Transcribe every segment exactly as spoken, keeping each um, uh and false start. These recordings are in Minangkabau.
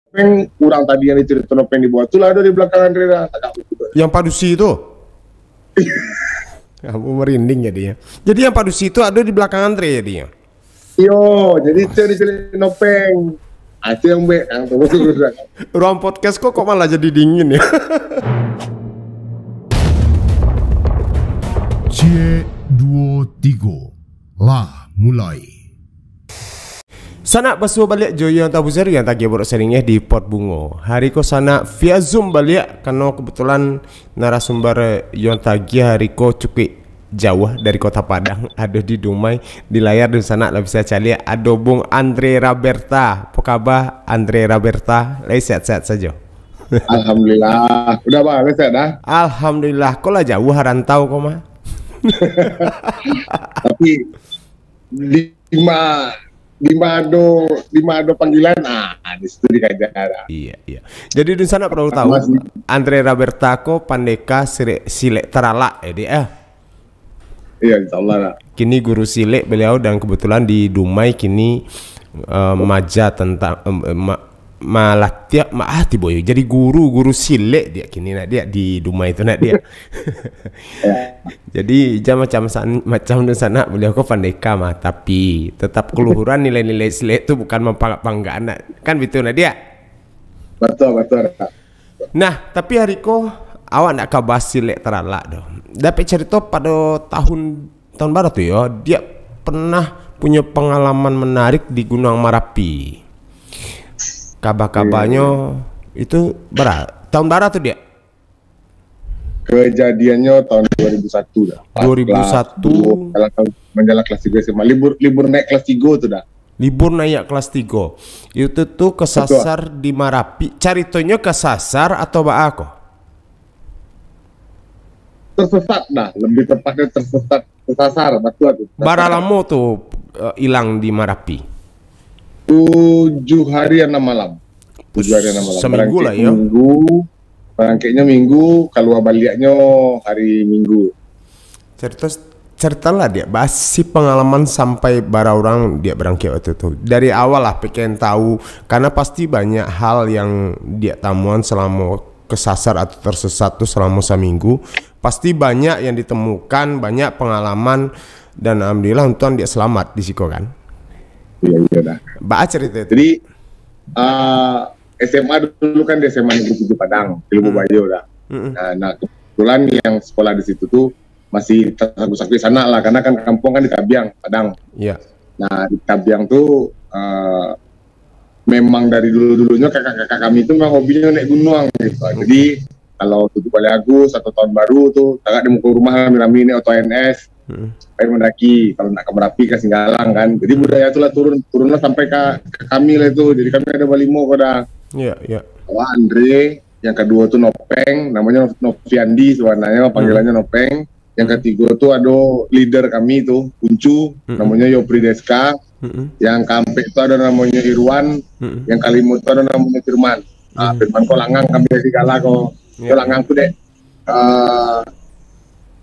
Nopeng, urang tadi yang dicerito Nopeng di bawah tu lah ado di belakang Andre dah. Tagak. Yang padusi tu? Aku merinding jadinya. Jadi yang padusi tu ado di belakang Andre jadinya? Iyo, jadi itu yang dicerito Nopeng. Ah, itu yang baik, yang tu. Ruang podcast kok, kok malah jadi dingin ya? Ciek duo tigo, lah mulai. Sanak basuo baliak jo Yon Tabuzar yang tagih borok saringeh di Pot Bungo. Hari ko sanak via Zoom baliak, karano kebetulan narasumber Yon tagih hari ko cukuik jauah dari Kota Padang, ado di Dumai, di layar dunsanak lah bisa caliak, ado Bung Andre Raberta. Apo kaba, Andre Raberta? Lai sehat-sehat sajo? Alhamdulillah. Udah, Bang, udah sehat dah? Alhamdulillah. Ko lah jauah rantau ko mah. Tapi di ma, di ma ado, di ma ado panggilan, ah, di situ dikaja dah. Iya, iya. Jadi dunsanak paralu tahu, Andre Raberta ko pandeka silek, silek taralak, ya, Diak, eh? Iya, insyaallah lah. Kini guru silek beliau, dan kebetulan di Dumai kini, eh, maja tentang, em, em, ma-, malah tiap ma-, ah, tibo yo jadi guru, guru silek Diak kini nak Diak di Dumai tu nak Diak. Ya. Jadi jan macam san-, macam tu sanak, beliau ko pandeka mah, tapi tetap kaluhuran nilai-nilai silek tu, bukan mampangak-pangak nak. Kan bitu nak Diak? Betul, betul. Nah, tapi hari ko awak ndak ka bahas silek taralak doh. Dapek carito pado tahun, tahun bara tu yo, Diak pernah punyo pangalaman menarik di Gunuang Marapi. Kaba-kabanyo itu bara, tahun bara tu, Diak? Kejadiannyo tahun dua ribu satu dah. Pas dua ribu satu. Kelas dua, menjalan kelas tiga S M A. Libur, libur naik kelas tiga tu dah. Libur naik kelas tiga. Itu tu kesasar di Marapi. Caritonyo kesasar atau baa ko? Tersesat dah, lebih tepatnya tersesat, tersasar, betul tu. Bara lamo tu, eh, ilang di Marapi? Tujuh hari enam malam. Tujuh hari enam malam. Saminggu lah, yo. Minggu, barangkeknyo Minggu, kalua baliaknyo hari Minggu. Carito, caritolah Diak, basi pangalaman sampai bara urang Diak barangkek waktu tu. Dari awal lah, pengen tahu, karena pasti banyak hal yang Diak tamuan selama kesasar atau tersesat tu selama saminggu. Pasti banyak yang ditemukan, banyak pengalaman, dan alhamdulillah untung Diak selamat di siko kan. Iya, iya dah. Baa carito tu? Jadi, ah, S M A dulu kan di S M A Negeri Tujuh Padang, Ilmu Bayo dah. Mm-mm. Nah, nah, kebetulan yang sekolah di situ tu masih tersaku-saku sanak lah, karena kan kampung kan di Tabiang, Padang. Iya. Nah, di Tabiang tu, eh, memang dari dulu-dulunyo kakak-kakak kami tu memang hobinyo naik gunuang gitu. Jadi, kalau tujuh baleh Agus atau tahun baru tu, tagak di muko rumah rami-rami naik oto N S, pai mandaki. Kalau nak ka Marapi, ka Singgalang kan. Jadi budaya tu lah turun, turunlah sampai ka, ka kami lah itu. Jadi kami ado balimo ko dah. Iya, iya. Awak Andre, yang kaduo tu Nopeng, namonyo Noviandi sabananyo, panggilannyo Nopeng. Yang katigo tu ado leader kami tu, Kuncu, namonyo Yopri Deska. Yang kaampek tu ado namonyo Irwan, yang kalimo tu ado namonyo Firman. Ah, Firman ko langang kami dari Gala ko. Ko langang tu dek, ah,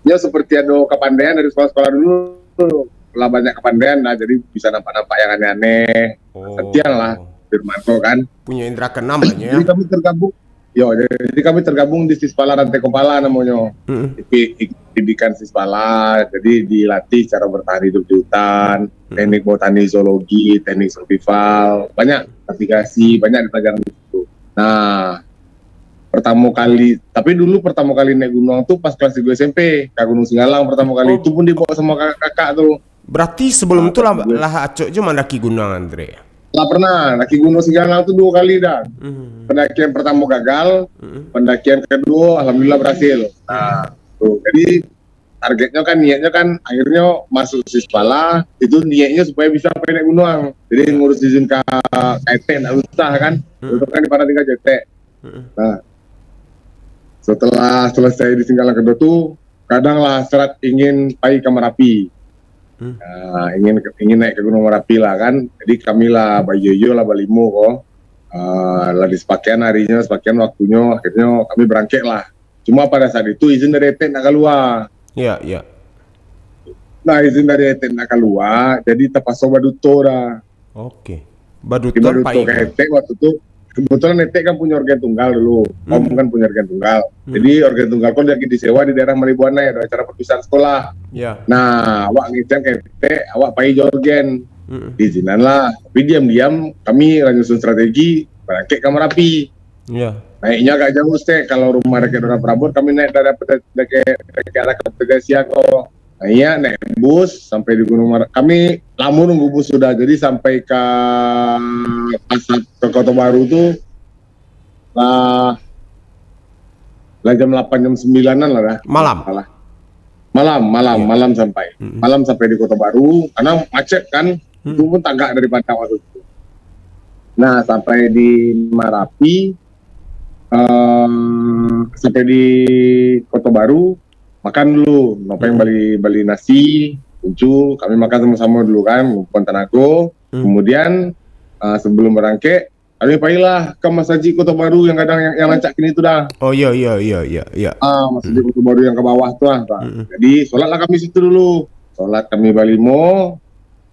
nyo seperti ado kapandaian dari sekolah-sekolah dulu, lah banyak kapandaian lah, jadi bisa nampak-nampak yang aneh-aneh. Santiang lah Firman ko kan. Punyo indra keenam lah nyo, ya. Jadi kami tergabung, yo, jadi kami tergabung di Sispala Rantai Kumpala namonyo. Ipi-, ik-, pendidikan Sispala, jadi dilatih cara bertahan hidup di hutan, teknik botani zoologi, teknik survival, banyak navigasi, banyak dipelajari di situ. Nah, pertamo kali, tapi dulu pertamo kali naik gunuang tu pas kelas tigo S M P, ka Gunung Singgalang pertamo kali. Oh. Itu pun dibawa sama kakak-kakak tu. Berarti sebelum tu lah, lah acok jo mandaki gunuang, Andre? Lah pernah, daki Gunung Singgalang tu duo kali dah. Pendakian pertamo gagal, pendakian kaduo alhamdulillah berhasil. Nah, tu. Jadi targetnyo kan, niatnyo kan akhirnyo masuk Sispala, itu niatnyo supaya bisa pai naik gunuang. Jadi ngurus izin ka, ka etek ndak susah kan. Itu kan di Padang tinggal jo etek. Nah, setelah selesai di Singgalang kaduo tu, kadang lah hasrat ingin pai ka Marapi. Nah, ingin, ingin naik ka Gunuang Marapi lah kan. Jadi kami lah baiyo-iyo lah balimo ko. Ah, lah disepakaian harinyo, sepakaian waktunyo, akhirnyo kami barangkek lah. Cuma pada saat itu izin dari etek ndak kalua. Iya, iya. Nah, izin dari etek ndak kalua, jadi tapaso baduto dah. Oke. Baduto, baduto ka etek waktu tu, kebetulan Etek kan punyo organ tunggal dulu. Om kan punyo organ tunggal. Jadi organ tunggal ko lagi disewa di daerah Malibuana, yo, acara perpisahan sekolah. Nah, awak ngecek ka Etek, awak pai jo organ. Diizinanlah. Tapi diam-diam kami lah nyusun strategi, barangkek ka Marapi. Naiknyo agak jauh, Tek. Kalau rumah dakek Dora Prabot, kami naik dari dakek, dakek arah Kapitasia ko. Naiak, naik bus sampai di Gunung Marapi. Kami lamo nunggu bus sudah, jadi sampai ka pasar, ka Kota Baru tu lah, lah jam lapan, jam sambilanan lah dah. Malam? Salah. Malam, malam, malam sampai. Malam sampai di Kota Baru, karena macet kan. Itu pun tagak dari Padang waktu itu. Nah, sampai di Marapi, eh, sampai di Kota Baru, makan dulu. Nopeng bali, bali nasi, kuncu, kami makan samo-samo dulu kan, ngumpulkan tanago. Kemudian, eh, sebelum barangkek, kami pailah ka masajik Kota Baru yang gadang, yang, yang rancak kini tu dah. Oh, iyo, iyo, iyo, iyo, iyo. Ah, masajik Kota Baru yang ka bawah tu lah, Pak. Jadi, solatlah kami situ dulu. Solat kami balimo,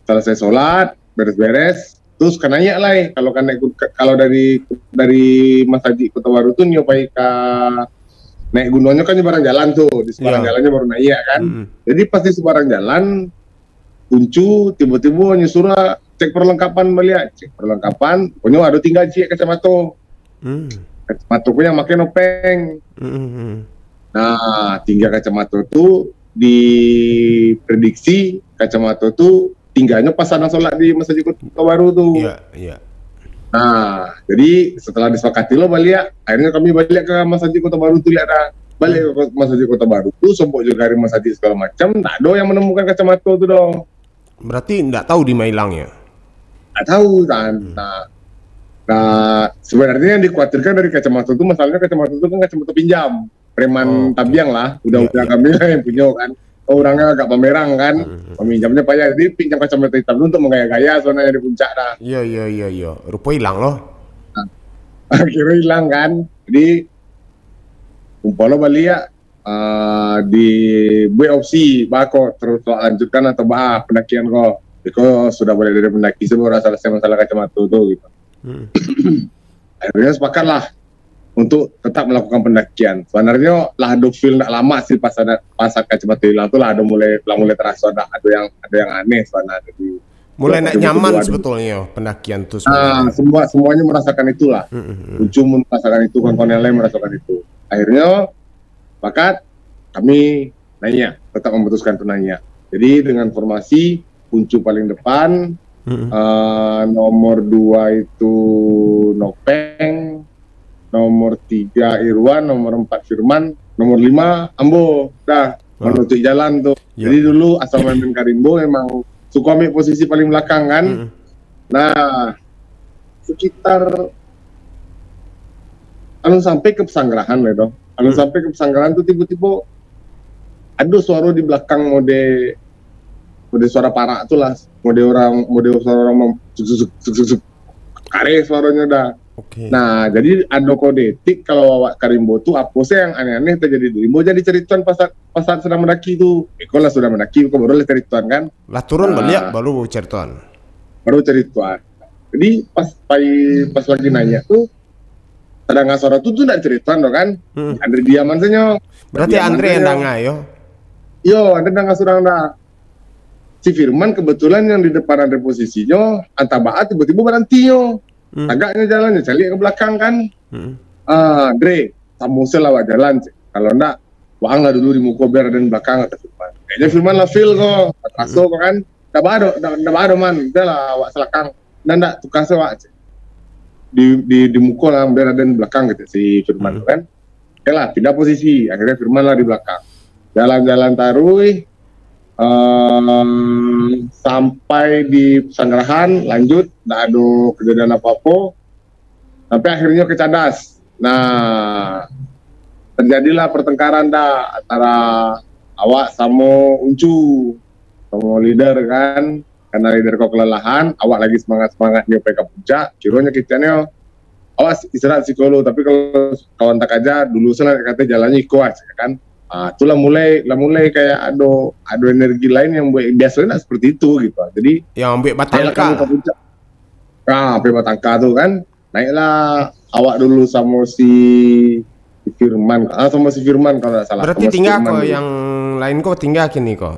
salasai solat, beres-beres, terus ka naiak lai. Kalau ka naik gun-, ka-, kalau dari, dari masajik Kota Baru tu nyo pai ka naik gunuangnyo kan sebarang jalan tu, di sebarang jalannyo baru naiak kan. Jadi pas di sebarang jalan, kuncu tibo-tibo nyo suruah cek perlengkapan baliak, cek perlengkapan, pokoknyo ado tingga ciek kacamato. Kacamato ko yang makai nopeng. Nah, tingga kacamato tu diprediksi kacamato tu tingganyo pas sadang solat di Masajik Kota Baru tu. Iya, iya. Nah, jadi setelah disepakati lo baliak, akhirnyo kami baliak ka Masajik Kota Baru tu, liak dah. Baliak ka Masajik Kota Baru tu, sobok jo gari masajik segala macam, ndak ado yang menemukan kacamato tu doh. Berarti ndak tahu di ma ilangnyo? Ndak tahu kan. Nah, nah, sebenarnya yang dikhawatirkan dari kacamato tu, masalahnya kacamato tu kan kacamato pinjam. Preman tabiang lah, udah-udah kami lah yang punyo kan. Oh, orangnya agak pamerang kan, paminjamnya payah. Jadi pinjam kacamata hitam tu untuk menggaya-gaya sebenarnya di puncak dah. Iya, iya, iya, iya. Rupo hilang loh. Akhirnya hilang kan. Jadi, umpama baliak, ah, dibuek opsi, baa ko terus awak lanjutkan atau baa pendakian ko. Iko sudah baliak dari pendaki, sudah salasai masalah kacamato tu gitu. Akhirnya sepakatlah untuk tetap melakukan pendakian. Sebenarnya lah ado feel ndak lamo sih pas ada, pas kacamata hilang tu lah ado mulai, lah mulai terasa ada, ado yang, ado yang aneh sebenarnya di Mulai ndak nyaman sebetulnya pendakian tu sebenarnya. Ah, semua, semuanya merasakan itulah. Kuncu merasakan itu, kawan-kawan yang lain merasakan itu. Akhirnya sepakat, kami naiak, tetap memutuskan untuk naiak. Jadi dengan formasi Kuncu paling depan, eh, nomor dua itu Nopeng, nomor tiga Irwan, nomor empat Firman, nomor lima ambo. Dah, menutup jalan tu. Jadi dulu asa main-main ka rimbo memang suko ambil posisi paling belakang kan. Nah, sekitar alun sampai ke Pesanggerahan lah tu. Alun sampai ke Pesanggerahan tu tibo-tibo ado suaro di belakang mode, mode suara parak tu lah. Mode orang, mode suara orang mam-, suk, suk, suk, suk, suk, suk. Kareh suaronyo dah. Oke. Nah, jadi ado kode etik kalau awak ka rimbo tu, apo sih yang aneh-aneh terjadi di rimbo, jadi caritoan pas, pas sadang mendaki tu. Iko lah sudah mendaki, ko baru lah caritoan kan. Lah turun baliak, baru caritoan. Baru caritoan. Jadi pas pai, pas lagi naiak tu, tadanga suaro tu, tu ndak caritoan doh kan. Andre diaman sajo. Berarti Andre yang danga yo? Yo, Andre danga surang dah. Si Firman kebetulan yang di depan Andre posisinyo, antah baa tibo-tibo baranti nyo. Tagaknyo jalannyo, caliak ka belakang kan. Ah, Andre, samo se lah awak jalan, cek. Kalau ndak, waang lah dulu di muko biar Raden belakang, kata Firman. Kayaknya Firman lah feel ko, raso ko kan. Ndak baa doh, ndak, ndak baa doh, Man. Udah lah, awak salakang. Ndak, ndak, tuka se awak, cek. Di, di, di muko lah, biar Raden belakang, kata si Firman tu kan. Oke lah, pindah posisi. Akhirnya Firman lah di belakang. Jalan-jalan taruih, em, sampai di Pesanggerahan, lanjut, ndak ado kejadian apo-apo. Sampai akhirnya ke Cadas. Nah, terjadilah pertengkaran dah antara awak samo Uncu, samo leader kan. Karena leader ko kelelahan, awak lagi semangat-semangatnyo pai ka puncak, kironyo kito nyo, awak istirahat siko lu, tapi kalau kawan takaja, dulu se lah kato jalannyo iko aja kan. Ah, itulah mulai, lah mulai kayak ado, ado energi lain yang buat, biasanya ndak seperti itu gitu. Jadi, yang ambil batangka. Ayolah kami ke puncak. Ah, sampai batangka tu kan. Naiklah awak dulu samo si Firman, ah, samo si Firman kalau ndak salah. Berarti Samo si tinggal Firman ko dulu. Yang lain ko tinggal kini ko?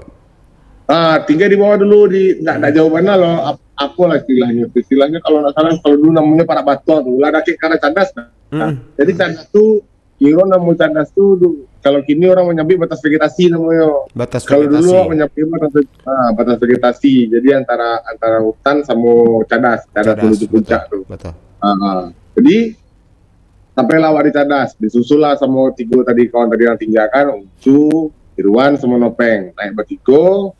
Ah, tinggal di bawah dulu, di, ndak, ndak jauh bana lo. Ap-, apo lah istilahnyo? Istilahnyo kalau ndak salah, kalau dulu namonyo Parak Batuang tu, lah dakek ka arah Cadas. Nah, Mm-mm. Jadi Cadas tu, kiro namo Cadas tu, du-, kalau kini orang manyabik batas vegetasi namonyo. Batas Kalau dulu vegetasi. Awak manyabik batas, ah, batas vegetasi. Jadi antara, antara hutan samo Cadas, Cadas Cadas, menuju puncak betul, tu. Betul. Ah, ah. Jadi sampailah awak di Cadas, disusul lah samo tigo tadi kawan tadi yang tinggal kan, Ucu, Irwan, samo Nopeng. Naik batigo,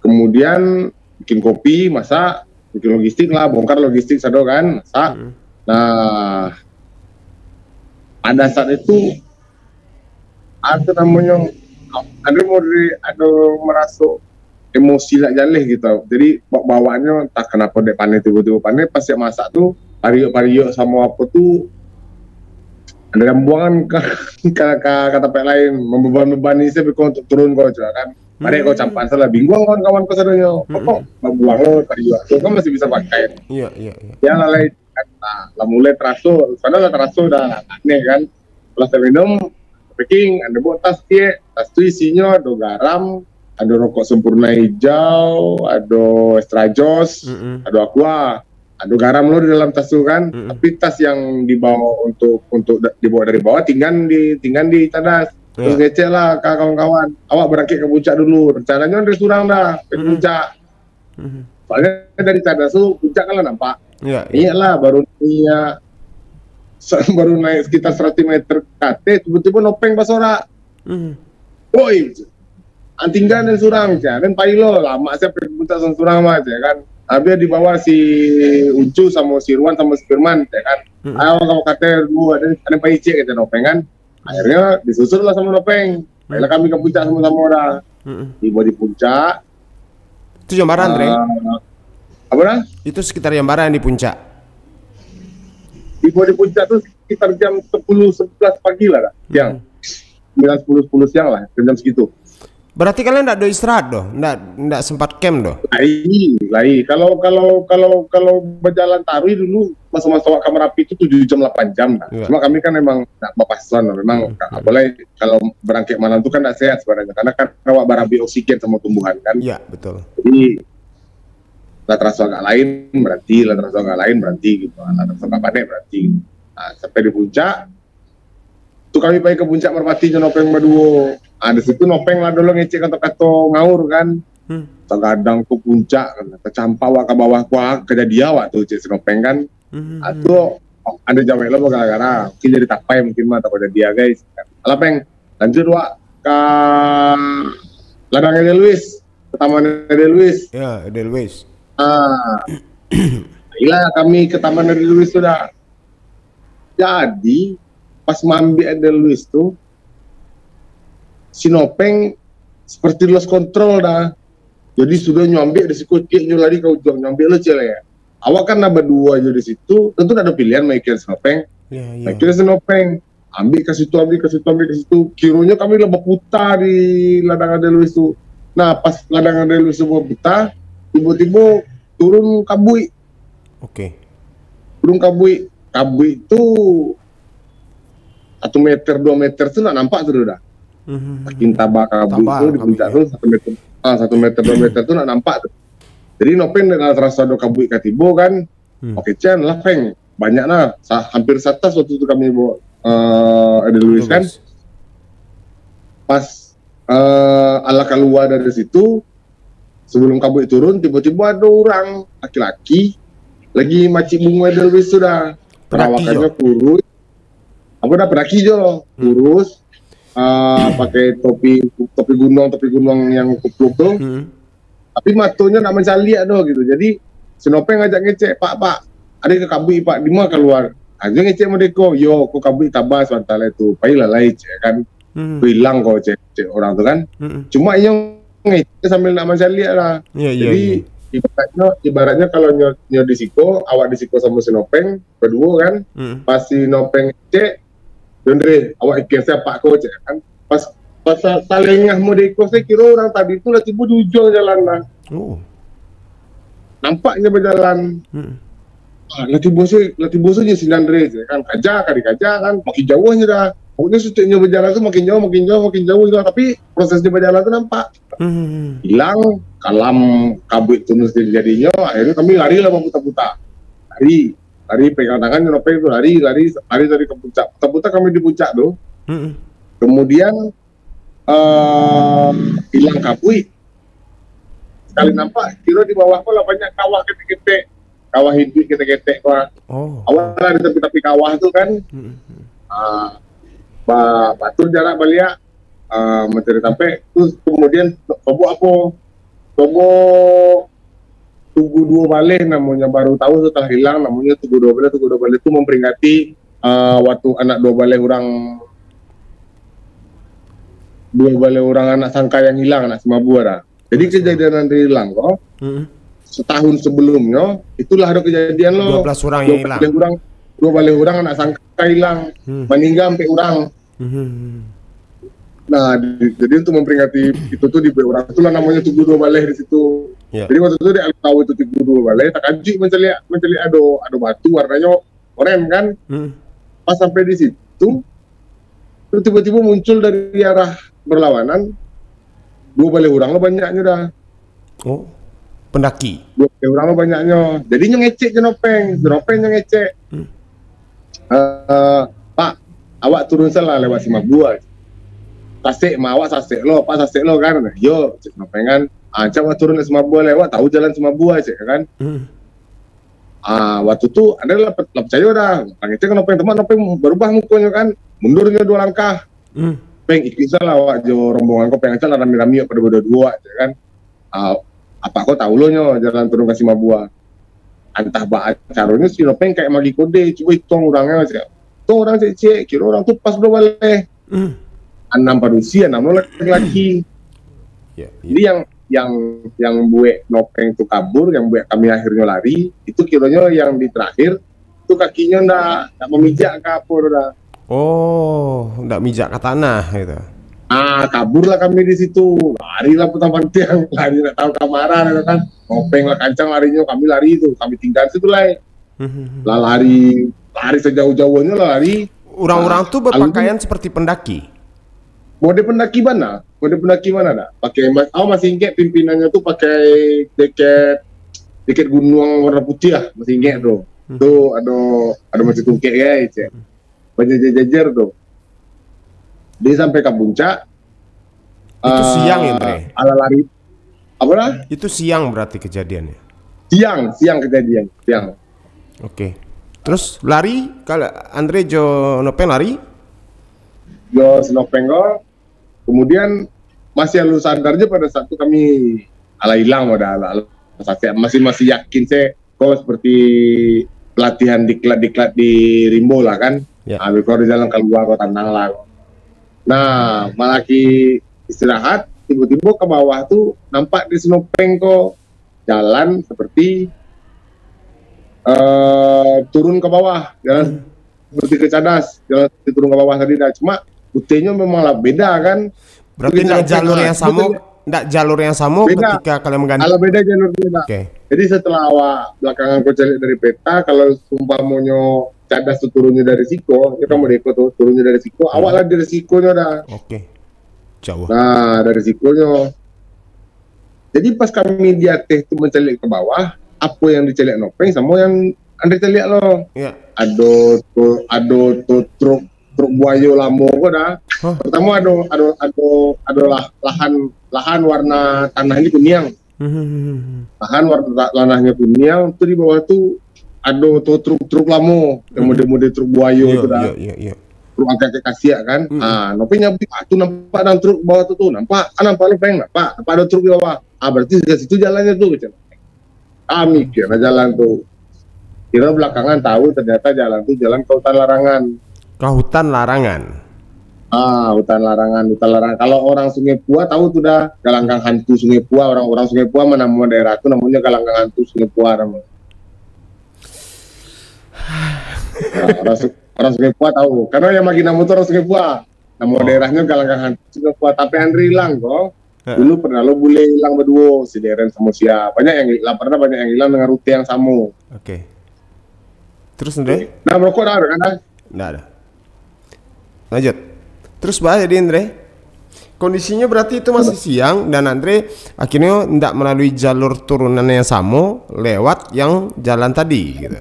kemudian bikin kopi, masak, bikin logistik lah, bongkar logistik sado kan, masak. Hmm. Nah, pada saat itu, apa namonyo, ado mode, ado maraso emosi lah jaleh gitu. Jadi, ba-, bawaannyo entah kenapa dek paneh, tibo-tibo paneh, pas siap masak tu, pariuk-pariuk samo apo tu, ado yang buangan ka, ka, ka, ka tampek lain, membeban-bebani se beko untuk turun ko, cak kan. Barek ko Hmm. campan salah, bingung kawan-kawan ko sadonyo. Hmm. Pokok babuang lo pariuk tu kan masih bisa pakai. Iya, iya, iya. Ya lah, lai, nah, lah mulai taraso, sadonyo lah taraso dah aneh kan. Lah saminum, packing, ado baok tas ciek, tas tu isinyo ado garam, ado rokok Sempurna Hijau, ado Extra Joss, Mm-mm. ado Aqua, ado garam lo di dalam tas tu kan. Mm-mm. Tapi tas yang dibawa untuk, untuk da-, dibawa dari bawah tinggal di, tinggal di Cadas. Terus Iya. ngecek lah ka kawan-kawan, "Awak barangkek ka puncak dulu." Rencananyo Andre surang dah, ka Mm-mm. puncak. Mhm. Soalnyo dari Cadas tu puncak kan lah nampak. Iya, iya. Ingatlah, baru naik, sa-, baru naik sekitar seratus meter ka ateh, tibo-tibo Nopeng basorak. Mhm. "Woi, ang tingga den surang," cak. "Den pai lo, lamak sia pai puncak surang-surang mah," cak kan. Habis dibawa si Ucu samo si Irwan samo si Firman, cak kan. Mhm. "Ayo, kamu kate dulu, den, den pai ciek," kata Nopeng kan. Akhirnyo disusul lah samo Nopeng. Pailah Hmm. kami ka puncak samo-samo dah. Hmm. Tibo di puncak. Itu jam bara, Andre? Ah, apa dah? Itu sekitar jam bara di puncak? Tibo di puncak tu sekitar jam sepuluh sebelas pagi lah, dah. Siang. Hmm. Sembilan, sepuluh, sepuluh siang lah, jam segitu. Berarti kalian ndak ado istirahat doh? Ndak, ndak sempat camp doh? Lai, lai. Kalau, kalau, kalau, kalau bajalan taruih dulu, maso-maso awak ka Marapi tu tujuh jam, lapan jam lah. Iya. Cuma kami kan memang ndak bapasoan lah. Memang Hmm, hmm. apalagi kalau barangkek malam tu kan ndak sehat sebenarnya. Karena kan awak barabik oksigen samo tumbuhan kan. Iya, betul. Jadi, lah taraso agak lain, baranti, lah taraso agak lain, baranti gitu. Lah taraso agak panek, baranti. Nah, sampai di puncak, tu kami pai ka puncak Merpati jo Nopeng baduo. Ah, di situ Nopeng lah dulu ngecek kato-kato ngaur kan. Hmm. Tagadang ka puncak kan. Tacampak awak ka bawah, wah, kajadian awak tu, cek si Nopeng kan. Hmm. Ah, tu ado jawek lah bagara-gara. Mungkin jadi tapai mungkin mah, tak jadi ya, guys. Alah, Peng, lanjut wak ka ladang Edelweiss, ka taman Edelweiss. Ya, Edelweiss. Ah, ilah kami ka taman Edelweiss tu dah. Jadi, pas maambiak Edelweiss tu, si Nopeng seperti lost control dah. Jadi, sudah nyo ambiak di siko, ciek nyo lari ka ujuang, nyo ambiak lo ciek lah ya. Awak kan lah baduo ajo di situ, tentu ndak ado pilihan maikian si Nopeng. Ya, ya. Maikian si Nopeng. Ambiak ka situ, ambiak ka situ, ambiak ka situ. Kironyo kami lah baputa di ladang Edelweiss tu. Nah, pas ladang Edelweiss tu baputa, tibo-tibo turun kabuik. Oke. Turun kabuik. Kabuik tu satu meter, dua meter tu ndak nampak tu dah. Mhm. Saking taba kabuik Taba tu di kabuik, puncak ya. tu, satu meter, ah, satu meter, dua meter tu ndak nampak tu. Jadi, Nopeng dengan taraso ado kabuik ka tibo kan, Hmm. Oke, ciek lah, Peng. Banyak lah. Sa-, hampir satas waktu tu kami bawa, eh, Edelweiss kan. Edelweiss. Pas, eh, alah kalua dari situ, sebelum kabuik turun, tibo-tibo ado urang laki-laki lagi macik bungo Edelweiss tu dah. Padaki Perawakannyo jo. kurus. Apa dah, padaki jo. Hmm. Kurus. Ah, pakai topi, topi gunuang, topi gunuang yang kupluk tu. Hmm. Tapi matonyo ndak mancaliak doh gitu. Jadi, si Nopeng ngajak ngecek, "Pak, Pak, ado ka kabuik, Pak, di ma kalua?" Ajo ngecek mode ko, "Yo, ko kabuik taba sabanta lai tu. Pailah lai," cek kan. Hmm. "Ko ilang ko," cek, cek urang tu kan. Hmm. Cuma inyo ngecek sambil ndak mancaliak lah. Iya, iya, Jadi, iya. ibaratnyo, ibaratnyo kalau nyo, nyo di siko, awak di siko samo si Nopeng, baduo kan. Hmm. Pas si Nopeng ngecek, "Yo Andre, awak ikian sia, Pak, ko," cek kan. Pas, pas sa-, salengah mode ko, sayo kiro urang tadi tu lah tibo di ujuang jalan lah. Oh. Nampaknyo bajalan. Hmm. Ah, lah tibo se, lah tibo se nyo si Andre se kan. Kaja, ka dikaja kan. Makin jauah nyo dah. Pokoknyo setiap nyo bajalan tu makin jauh, makin jauh, makin jauah lah. Tapi prosesnyo bajalan tu nampak. Hmm. Hilang, kalam kabuik tu mesti jadinyo. Akhirnyo kami lari lah baputa-puta. Lari, lari pegang tangan nyo Nopeng tu, lari, lari, lari dari ke puncak. Puta-puta kami di puncak tu. Hmm. Kemudian, eh, hilang kabuik. Sekali nampak, kiro di bawah ko lah banyak kawah ketek-ketek. Kawah iduik ketek-ketek ko. Oh. Awak lah di tapi-tapi kawah tu kan. Hmm. Ah, ba-, batur jarak baliak, ah, mancari tampek. Terus kemudian tobo apo? Tobo Tugu Duo Baleh namonyo, baru tahu setelah hilang namonyo Tugu Duo Baleh. Tugu Duo Baleh tu memperingati, ah, waktu anak duo baleh urang, duo baleh urang anak sangka yang hilang, anak si Mabua dah. Jadi kejadian Andre hilang ko, Mm-mm. setahun sebelumnyo, itulah ado kejadian lo. Dua belas urang yang hilang. Duo baleh urang, duo baleh urang anak sangka hilang, Hmm. maningga ampek urang. Hmm. Nah, di-, jadi untuk memperingati itu tu dibuek urang itulah namonyo Tugu Duo Baleh di situ. Ya. Jadi waktu tu dek tahu itu Tugu Duo Baleh, takajuik mancaliak, mancaliak ado, ado batu warnanyo oren kan. Hmm. Pas sampai di situ, tu tibo-tibo muncul dari arah berlawanan, duo baleh urang lo banyaknyo dah. Oh, pendaki. Duo baleh urang lo banyaknyo. Jadi nyo ngecek jo Nopeng, jo Nopeng nyo ngecek. Hmm. Eh, "Pak, awak turun salah lewat si Mabua." "Sasek mah, awak sasek lo, Pak sasek lo kan?" "Yo," cek Nopeng kan. "Ah, cak awak turun lewat si Mabua, lewat tahu jalan si Mabua," cek kan. Hmm. Ah, waktu tu Andre lah, lah picayo dah. Lah ngecek Nopeng, Nopeng barubah mukonyo kan. Mundurnyo duo langkah. Hmm. "Peng, ikuik salah awak jo rombongan ko, Peng, acak lah rami-rami awak pado baduo-duo," cek kan. Ah, "Apak ko tahu lo nyo jalan turun ka si Mabua." Antah baa caronyo si Nopeng kayak magi kode, "Cubo ituang urangnyo," cek. "Ituang urang ciek-ciek, kiro urang tu pas duo baleh." Hmm. Anam padusi, anam lo laki-laki. Ya, ya. Jadi yang, yang, yang buek Nopeng tu kabur, yang buek kami akhirnyo lari, itu kironyo yang di terakhir, tu kakinyo ndak, ndak mamijak ka apo tu dah. Oh, ndak mijak ka tanah gitu. Ah, kaburlah kami di situ. Larilah putang pantiang, lari ndak tahu ka ma tu kan. Nopeng lah kancang larinyo, kami lari tu, kami tingga situ lai. Hmm. Lah lari, lari sajauah-jauahnyo lah lari. Urang-urang tu Ah, bapakaian seperti pendaki? Mode pendaki bana, mode pendaki bana dah. Pakai ma-, awak masih ingat pimpinannyo tu pakai jaket, jaket gunuang warna putiah, masih ingat tu. Hmm. Tu ado, ado macam tungkek gai, cek. Bajajar-jajar tu. Dia sampai ka puncak. Itu siang ya, Ah, Andre? Ala lari. Apo dah? Itu siang berarti kejadiannya? Siang, siang kejadian, siang. Oke. Terus lari, kalau Andre jo Nopeng lari? Jo si Nopeng ko. Kemudian masih alun sadar je pada saat tu kami alah hilang, pada alah, alah sasek. Masih, masih yakin se ko seperti pelatihan diklat-diklat di rimbo lah kan. Ya. Ah, beko di jalan kalua ko tanang lah. Nah, malaki istirahat, tibo-tibo ka bawah tu nampak di si Nopeng ko jalan seperti, eh, turun ka bawah, jalan Hmm. seperti ke Cadas, jalan seperti turun ka bawah tadi dah. Cuma putehnyo memang lah beda kan. Berarti Itu ndak kita jalur tengah. yang samo, Betul. ndak jalur yang samo Beda. ketika kalian mengganti? Alah beda jalur dia, Pak. Oke. Jadi setelah awak belakangan ko caliak dari peta, kalau seumpamonyo Cadas tu turunnyo dari siko, ya kan Hmm. model ko tu, turunnyo dari siko, Hmm. awak lah dari sikonyo dah. Oke. Jauh. Nah, dari sikonyo. Jadi pas kami di ateh tu mancaliak ka bawah, apo yang dicaliak Nopeng samo yang Andre caliak lo. Ya. Ado tu, ado tu truk, truk buayo lamo ko dah. Hah? Pertamo ado, ado, ado, ado lah, lahan, lahan warna tanahnyo kuniang. Hmm. Lahan warna ta-, tanahnyo kuniang, tu di bawah tu ado tu truk-truk lamo, yang Hmm. model-model truk buayo Iya, tu dah. iya, iya, iya. Truk angkek-angkek kasiak kan. Hmm. Ah, Nopeng nyabuik, "Ah, tu nampak dalam truk bawah tu, tu. Nampak, ah, nampak Nopeng, nampak. Nampak ado truk di bawah. Ah, berarti dari situ jalannyo tu," kecek. Ah, mikir lah jalan tu. Kiro belakangan tahu ternyata jalan tu jalan ke hutan larangan. Ka hutan larangan? Ah, hutan larangan, hutan larangan. Kalau orang Sungai Pua tahu tu dah, galanggang hantu Sungai Pua, orang-orang Sungai Pua manamoan daerah tu namonyo galanggang hantu Sungai Pua namonyo. Nah, orang Su-, orang Sungai Pua tahu. Karena yang bagi namo tu orang Sungai Pua. Namo Oh. daerahnyo galanggang hantu Sungai Pua. Tapi Andre hilang ko. Heeh. Dulu pernah lo bule hilang baduo, si Deren samo sia. Banyak yang hilang, pernah banyak yang hilang dengan rute yang samo. Oke. Terus, Andre? Nah, merokok dah ada kan, dah? Ndak ada. Lanjut. Terus, bah, jadi, Andre, kondisinya berarti itu masih siang dan Andre akhirnya ndak melalui jalur turunan yang sama lewat yang jalan tadi, gitu.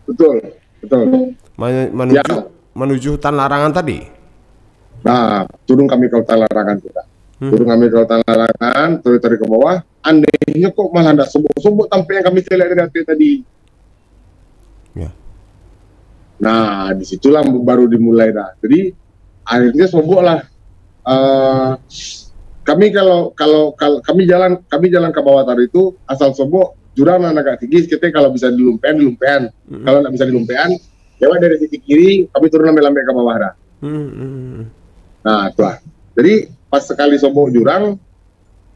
Betul, betul. Manu-, menuju, Ya. menuju hutan larangan tadi. Nah, turun kami ke hutan larangan tu, dah. Hmm. Turun kami ke hutan larangan, tarik-tarik ke bawah. Anehnya kok malah ndak sobok-sobok tampek yang kami caliak dari ateh tadi. Ya. Nah, di situlah baru dimulai dah. Jadi, akhirnya sobok lah. Eh, kami kalau, kalau, kalau kami jalan, kami jalan ke bawah tadi tu, asal sobok, jurang nan agak tinggi, sekitar kalau bisa dilumpean, dilumpean. Mm-mm. Kalau ndak bisa dilumpean, lewat dari sisi kiri, kami turun lambai-lambai ke bawah dah. Mm-mm. Nah, tu lah. Jadi, pas sekali sobok jurang,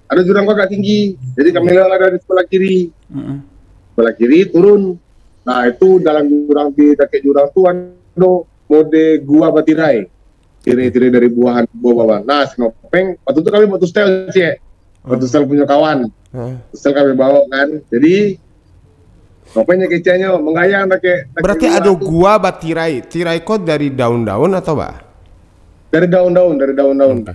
ada jurang ko agak tinggi. Jadi, kami lewat dari sebelah kiri. Mm-mm. Sebelah kiri, turun. Nah, itu dalam jurang, di dakek jurang tu ado mode gua batirai. Tirai-tirai dari buahan, buah-buahan. Nah, si Nopeng, waktu tu kami buat style, cek. Buat style punya kawan. Hah? Style kami bawa kan. Jadi, Nopeng nyo keceknyo, menggayang dakek, dakek Berarti gua ado tu. Gua batirai. Tirai ko dari daun-daun atau, bah? Dari daun-daun, dari daun-daun. Oke.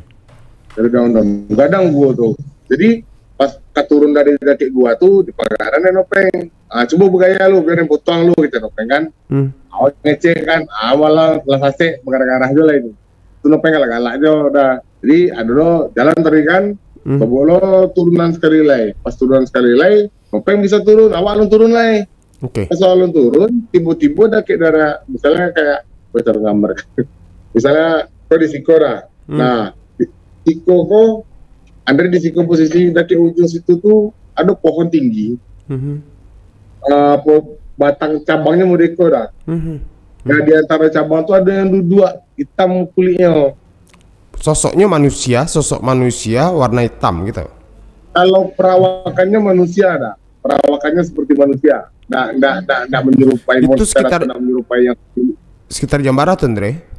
Dari daun-daun. Gadang gua tu. Jadi, pas ka turun dari dakek gua tu, dipagaran dek Nopeng. "Ah, cubo bagaya lu, biar yang potong lu," kecek Nopeng kan. Hmm. Awak ngecek kan, ah, malah lah sasek, bagarah-garah jo lah itu. Tu Nopeng galak-galak jo dah. Jadi, ado lo jalan tadi kan, Hmm. sobok lo turunan sekali lai. Pas turunan sekali lai, Nopeng bisa turun, awak alun turun lai. Oke. Pas awak alun turun, tibo-tibo dakek daerah, misalnya kayak, bocor gambar. Misalnya, kau di siko dah. Hmm. Nah, di siko ko, Andre di siko posisi dakek ujung situ tu, ado pohon tinggi. Mhm. Ah, po-, batang cabangnyo modeko dah. Mhm. Nah, di antara cabang tu ado yang duduak, hitam kulitnyo. Sosoknyo manusia, sosok manusia warna hitam gitu? Kalau perawakannyo manusia dah. Perawakannyo seperti manusia. Ndak, ndak, ndak, ndak menyerupai Itu monster sekitar atau ndak menyerupai yang Sekitar jam bara tu, Andre?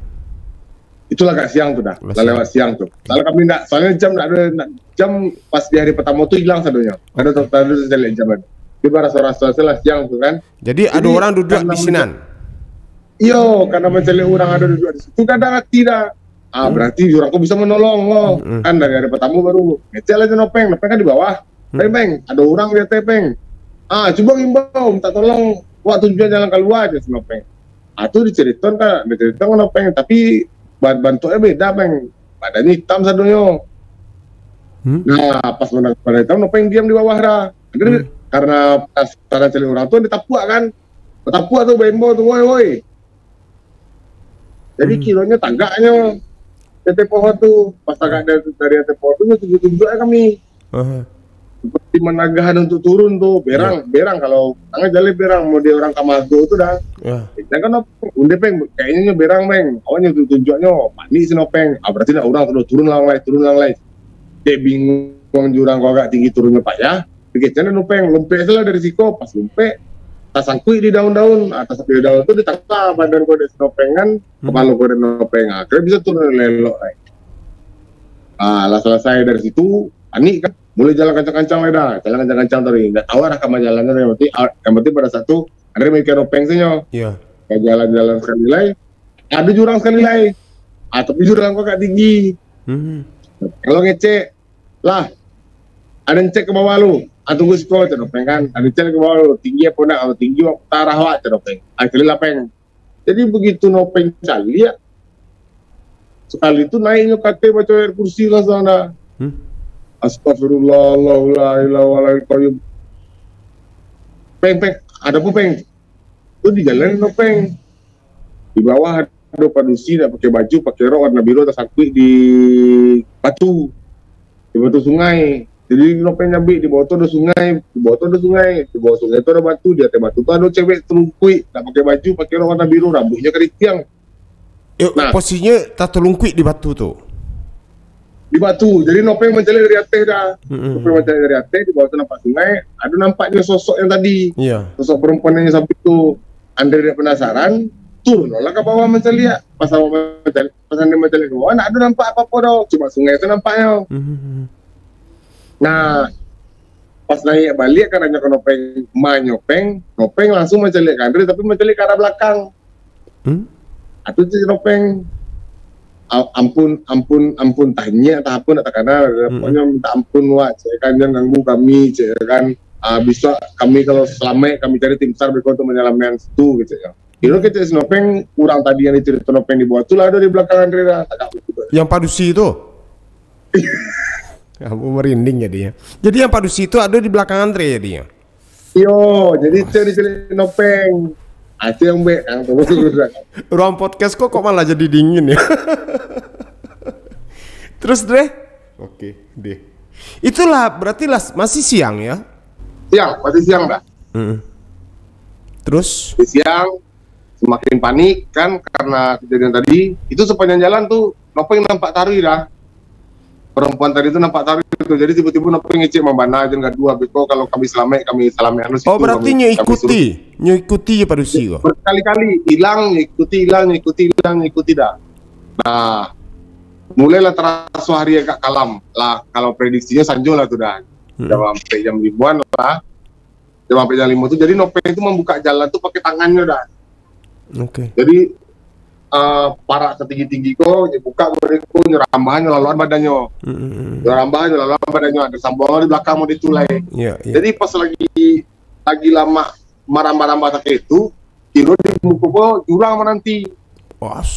Itulah agak siang tu dah. Lah Lah siang. Lewat siang tu. Kalau kami ndak, soalnya jam ndak ada, ndak, jam pas di hari pertama tu hilang sadonyo. Ada Oke. tak ada caliak jam ada. Dia barasa-rasa lah siang tu kan. Jadi, ada Jadi, orang duduk karena di sinan? menca-, iyo, karena mencaliak orang ada duduk di situ, dah ada hati dah. Ah, Hmm. berarti orang ko bisa menolong ko. Hmm. Kan dari hari pertama baru ngecek lah je Nopeng. Nopeng kan di bawah. Hmm. "Peng, Peng, ada orang di ateh, Peng. Ah, cubo ngimbau, minta tolong, wak tunjuak jalan kalua," je si Nopeng. Ah, tu diceritakan, diceritakan Nopeng, tapi ba-, bantuaknyo beda, Peng. Badannyo hitam sadonyo. Hmm. Nah, pas mandanga badannyo hitam, Nopeng diam di bawah dah. Jadi, Hmm. karena penasaran caliak urang tu, ditapuak kan. Ditapuak tu, baimbau tu, "Woi, woi." Jadi, Hmm. kironyo tagaknyo ateh pohon tu. Pas tagak dari, dari ateh pohon tu, nyo tunjuak-tunjuak kami. Aha. Seperti managahan untuk turun tu, berang, Ya. berang kalau tangan jaleh berang, model urang ka mago tu dah. Ya. Jangan, Peng, unde, Peng, kayaknyo nyo berang, Peng. Awaknyo tu tunjuaknyo, panik si Nopeng. Ah, berarti nak urang sudah turun lah lai, turun lah lai. Dek bingung jurang ko agak tinggi turunnyo payah. Pikir, "Cando Nopeng, lompek salah dari siko." Pas lompek, tasangkuik di daun-daun. Ah, tasangkuik di daun tu, ditangkap badan ko dek si Nopeng kan, Hmm. kepala ko dek Nopeng. Ah, kira bisa turun elok lai. Ah, lah selesai dari situ, panik kan. Mulai jalan kancang-kancang lai dah. Jalan kancang-kancang tadi. Ndak tahu arah ka ma jalan tadi. Yang penting, ah, yang penting pada saat tu, Andre mikir Nopeng sajo. Iya. Ka jalan-jalan sekali lai. Ada jurang sekali lai. Ah, tapi jurang ko agak tinggi. Hmm. Kalau ngecek, "Lah, ada ngecek ke bawah lu. Ah, tunggu siko," cek Nopeng kan. Ada ngecek ke bawah lu. "Tinggi apa ndak? Kalau tinggi, wak putar arah wak," cek Nopeng. Ah, caliak lah, Peng. Jadi, begitu Nopeng caliak, sekali tu naiknyo ka ateh baco ayat kursi lah sana. Hmm. Astagfirullah, Allahu la ilaha illa huwal hayyul qayyum. "Peng, Peng, ada apa, Peng?" Tu di jalan Nopeng. Di bawah ado padusi ndak pakai baju, pakai rok warna biru, tasangkuik di batu. Di batu sungai. Jadi, Nopeng nyabik, di bawah tu ado sungai, di bawah tu ado sungai, di bawah sungai tu ado batu, di ateh batu tu ado cewek talungkuik, ndak pakai baju, pakai rok warna biru, rambuiknyo keriting. Eh, Nah. posisinya tatalungkuik di batu tu? Di batu. Jadi, Nopeng mancaliak dari ateh dah. Mm-mm. Nopeng mancaliak dari ateh, di bawah tu nampak sungai, ado nampaknyo sosok yang tadi. Iya. Sosok perempuan yang sampai tu. Andre dak penasaran, turun lah ka bawah mancaliak. Pas awak mancaliak, pas Andre mancaliak ka bawah, ndak ado nampak apo-apo doh, cuma sungai tu nampaknyo. Mhm. Nah, pas naiak baliak kan, anyo ka Nopeng, ma Nopeng, Nopeng langsuang mancaliak ka Andre, tapi mancaliak ka arah balakang. Hmm? Atu tu Nopeng. A-, ampun, ampun, ampun, tanyiak atau apo ndak takana. Hmm. Pokoknyo minta ampun wak, cek kan, jangan ganggu kami, cek kan. Ah, bisuak kami kalau salamaik, kami cari tim sar beko untuk manyalamaikan situ, gitu ya. Kiro kecek si Nopeng, urang tadi yang dicerito Nopeng di bawah tu lah ado di balakang Andre dah. Tagak. Yang padusi tu? Aku merinding jadinya. Jadi yang padusi tu ado di balakang Andre jadinya? Iyo, jadi itu yang dicerito Nopeng. Ah, itu yang baik, kan? Ruang podcast kok, kok malah jadi dingin ya? Terus, Dre? Oke, deh. Itulah, berarti lah masih siang ya? Siang, masih siang dah. Mm-mm. Terus? Masih siang, semakin panik kan karena kejadian tadi. Itu sepanjang jalan tuh Nopeng nampak taruih dah. Perempuan tadi tuh nampak taruih tuh. Jadi tiba-tiba Nopeng ngecek mambana aja gaduh, "Beko kalau kami salamaik, kami salamaik anu situ." Oh, berarti kami, nyo kami ikuti, suruh. Nyo ikuti je padusi ko. Berkali-kali hilang, nyo ikuti, hilang, nyo ikuti, hilang, nyo ikuti dah. Nah, mulailah terasa hari agak kalam lah. Kalau prediksinya sanjo lah tuh dah. Hmm. Jam sampai jam limaan lah. Jam sampai jam lima tu. Jadi Nopeng itu membuka jalan tu pakai tangannya dah. Oke. Jadi, eh, parak setinggi-tinggi ko, dia buka mereka, nyo rambahan, nyo laluan badannyo. Hmm, hmm, hmm. Nyo rambahan, nyo laluan badannyo. Ada sambuang di belakang mau ditulai. Iya, iya. Jadi pas lagi, lagi lamak marambah-rambah takah itu, kiro di muko ko jurang mananti. Was.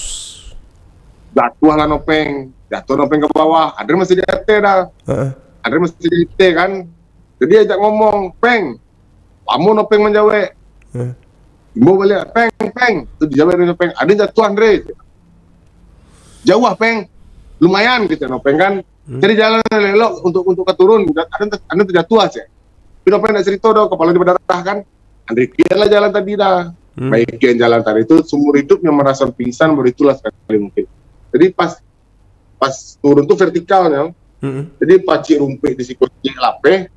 Jatuahlah Nopeng, jatuah Nopeng ke bawah. Andre masih di ateh dah. Heeh. Andre masih di ateh kan. Jadi ajak ngomong, "Peng." Lamo Nopeng manjawek. Heeh. Imbau baliak, "Peng, Peng." Tu dijawek dek Nopeng, "Ado jatuah, Andre." "Jauah, Peng." "Lumayan," kecek Nopeng kan. Hmm. Jadi jalan elok untuk, untuk ka turun. Ado, ado terjatuah, cek. Tapi Nopeng ndak cerito doh, kapalo dia badarah kan. Andre kian lah jalan tadi dah. Hmm. Baik kian jalan tadi tu, seumur hidupnya merasa pingsan, baru itulah sekali mungkin. Jadi pas, pas turun tu vertikalnya. Hmm. Jadi pacik rumpuik di siko cek lapeh,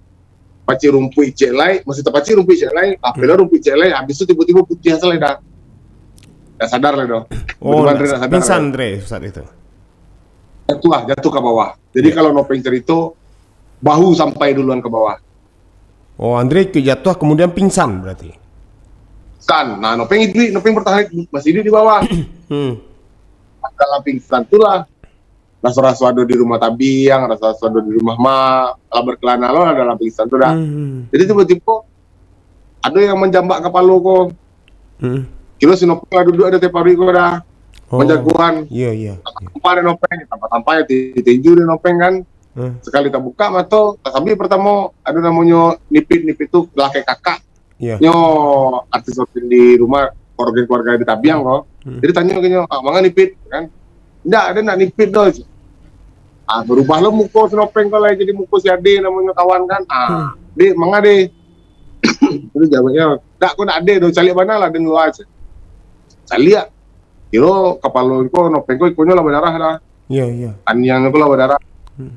pacik rumpuik cek lai, masih tapacik rumpuik cek lai, lapeh lah rumpuik cek lai, habis tu tiba-tiba putih asal dah. Dah sadar lah doh. Oh, tiba-tiba Andre dah sadar pingsan lah. Andre saat itu. Jatuah, jatuh ke bawah. Jadi ya. Kalau Nopeng cerito, bahu sampai duluan ke bawah. Oh, Andre ikut jatuah, kemudian pingsan berarti? Pingsan. Nah, Nopeng iduik, Nopeng bertahan, masih iduik di bawah. Hmm. Dalam pingsan tu lah, raso-raso ado di rumah tabiang, raso-raso ado di rumah mak, lah berkelana lo lah dalam pingsan tu dah. Hmm. Jadi tiba-tiba, ado yang manjambak kapalo ko. Hmm. Kiro si Nopeng lah duduak di ateh paruik ko dah. Oh. Manjagoan. Iya, iya, iya. Tampak-tampak dek Nopeng, tampak-tampak ya ti-, tinju dek Nopeng kan. Hmm. Sekali tabuka mato, tasambiak pertamo, ado namonyo Nipit, Nipit tu lakek kakak. Iya. Nyo artis-artis di rumah, keluarga-keluarga di tabiang ko. Hmm. Jadi tanyo ke nyo, "Ah, manga Nipit?" Kan. "Ndak, ado ndak Nipit doh." Ah, berubah lo muko si Nopeng ko lai jadi muko si Ade namonyo kawan kan. Ah, hmm. "Dek, manga, Dek?" Terus jawabnyo, "Dak, ko ndak ado doh, caliak bana lah den lua," cek. Caliak. Kiro kapalo ko Nopeng ko ikonyo lah badarah dah. Iya, iya. Taniangnyo ko lah badarah. Hmm.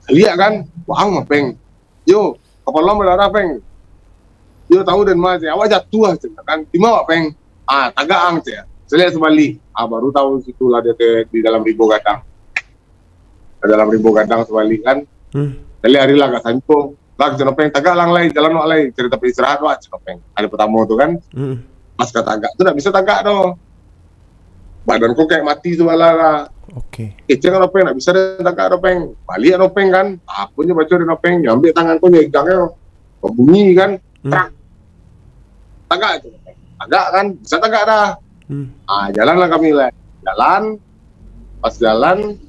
Caliak kan, bang Nopeng. "Yo, kapalo badarah, Peng." "Yo, tahu den ma," cek. "Awak jatuh," cek kan. "Di ma awak, Peng?" "Ah, tagak ang," cek. Caliak sabalik. Ah, baru tahu situ lah dia te di dalam ribo gadang. Dalam ribo gadang sabalik kan. Hmm. Jadi hari lah agak sanco. Lah, cek Nopeng, "Tagak lang lai, jalan wak lai, cari tampat istirahat wak," cek Nopeng. Hari pertamo tu kan. Hmm. Pas ka tagak tu ndak bisa tagak doh. Badan ko kayak mati sabalah lah. Oke. Kecek Nopeng, ndak bisa doh tagak Nopeng. Baliak Nopeng kan. Apo nyo baco dek Nopeng, nyo ambiak tangan ko, nyo igangnyo. Babunyi kan. Hmm. Trak. Tagak tu. Tagak kan, bisa tagak dah. Hmm. Ah, jalanlah kami lah. Jalan, pas jalan,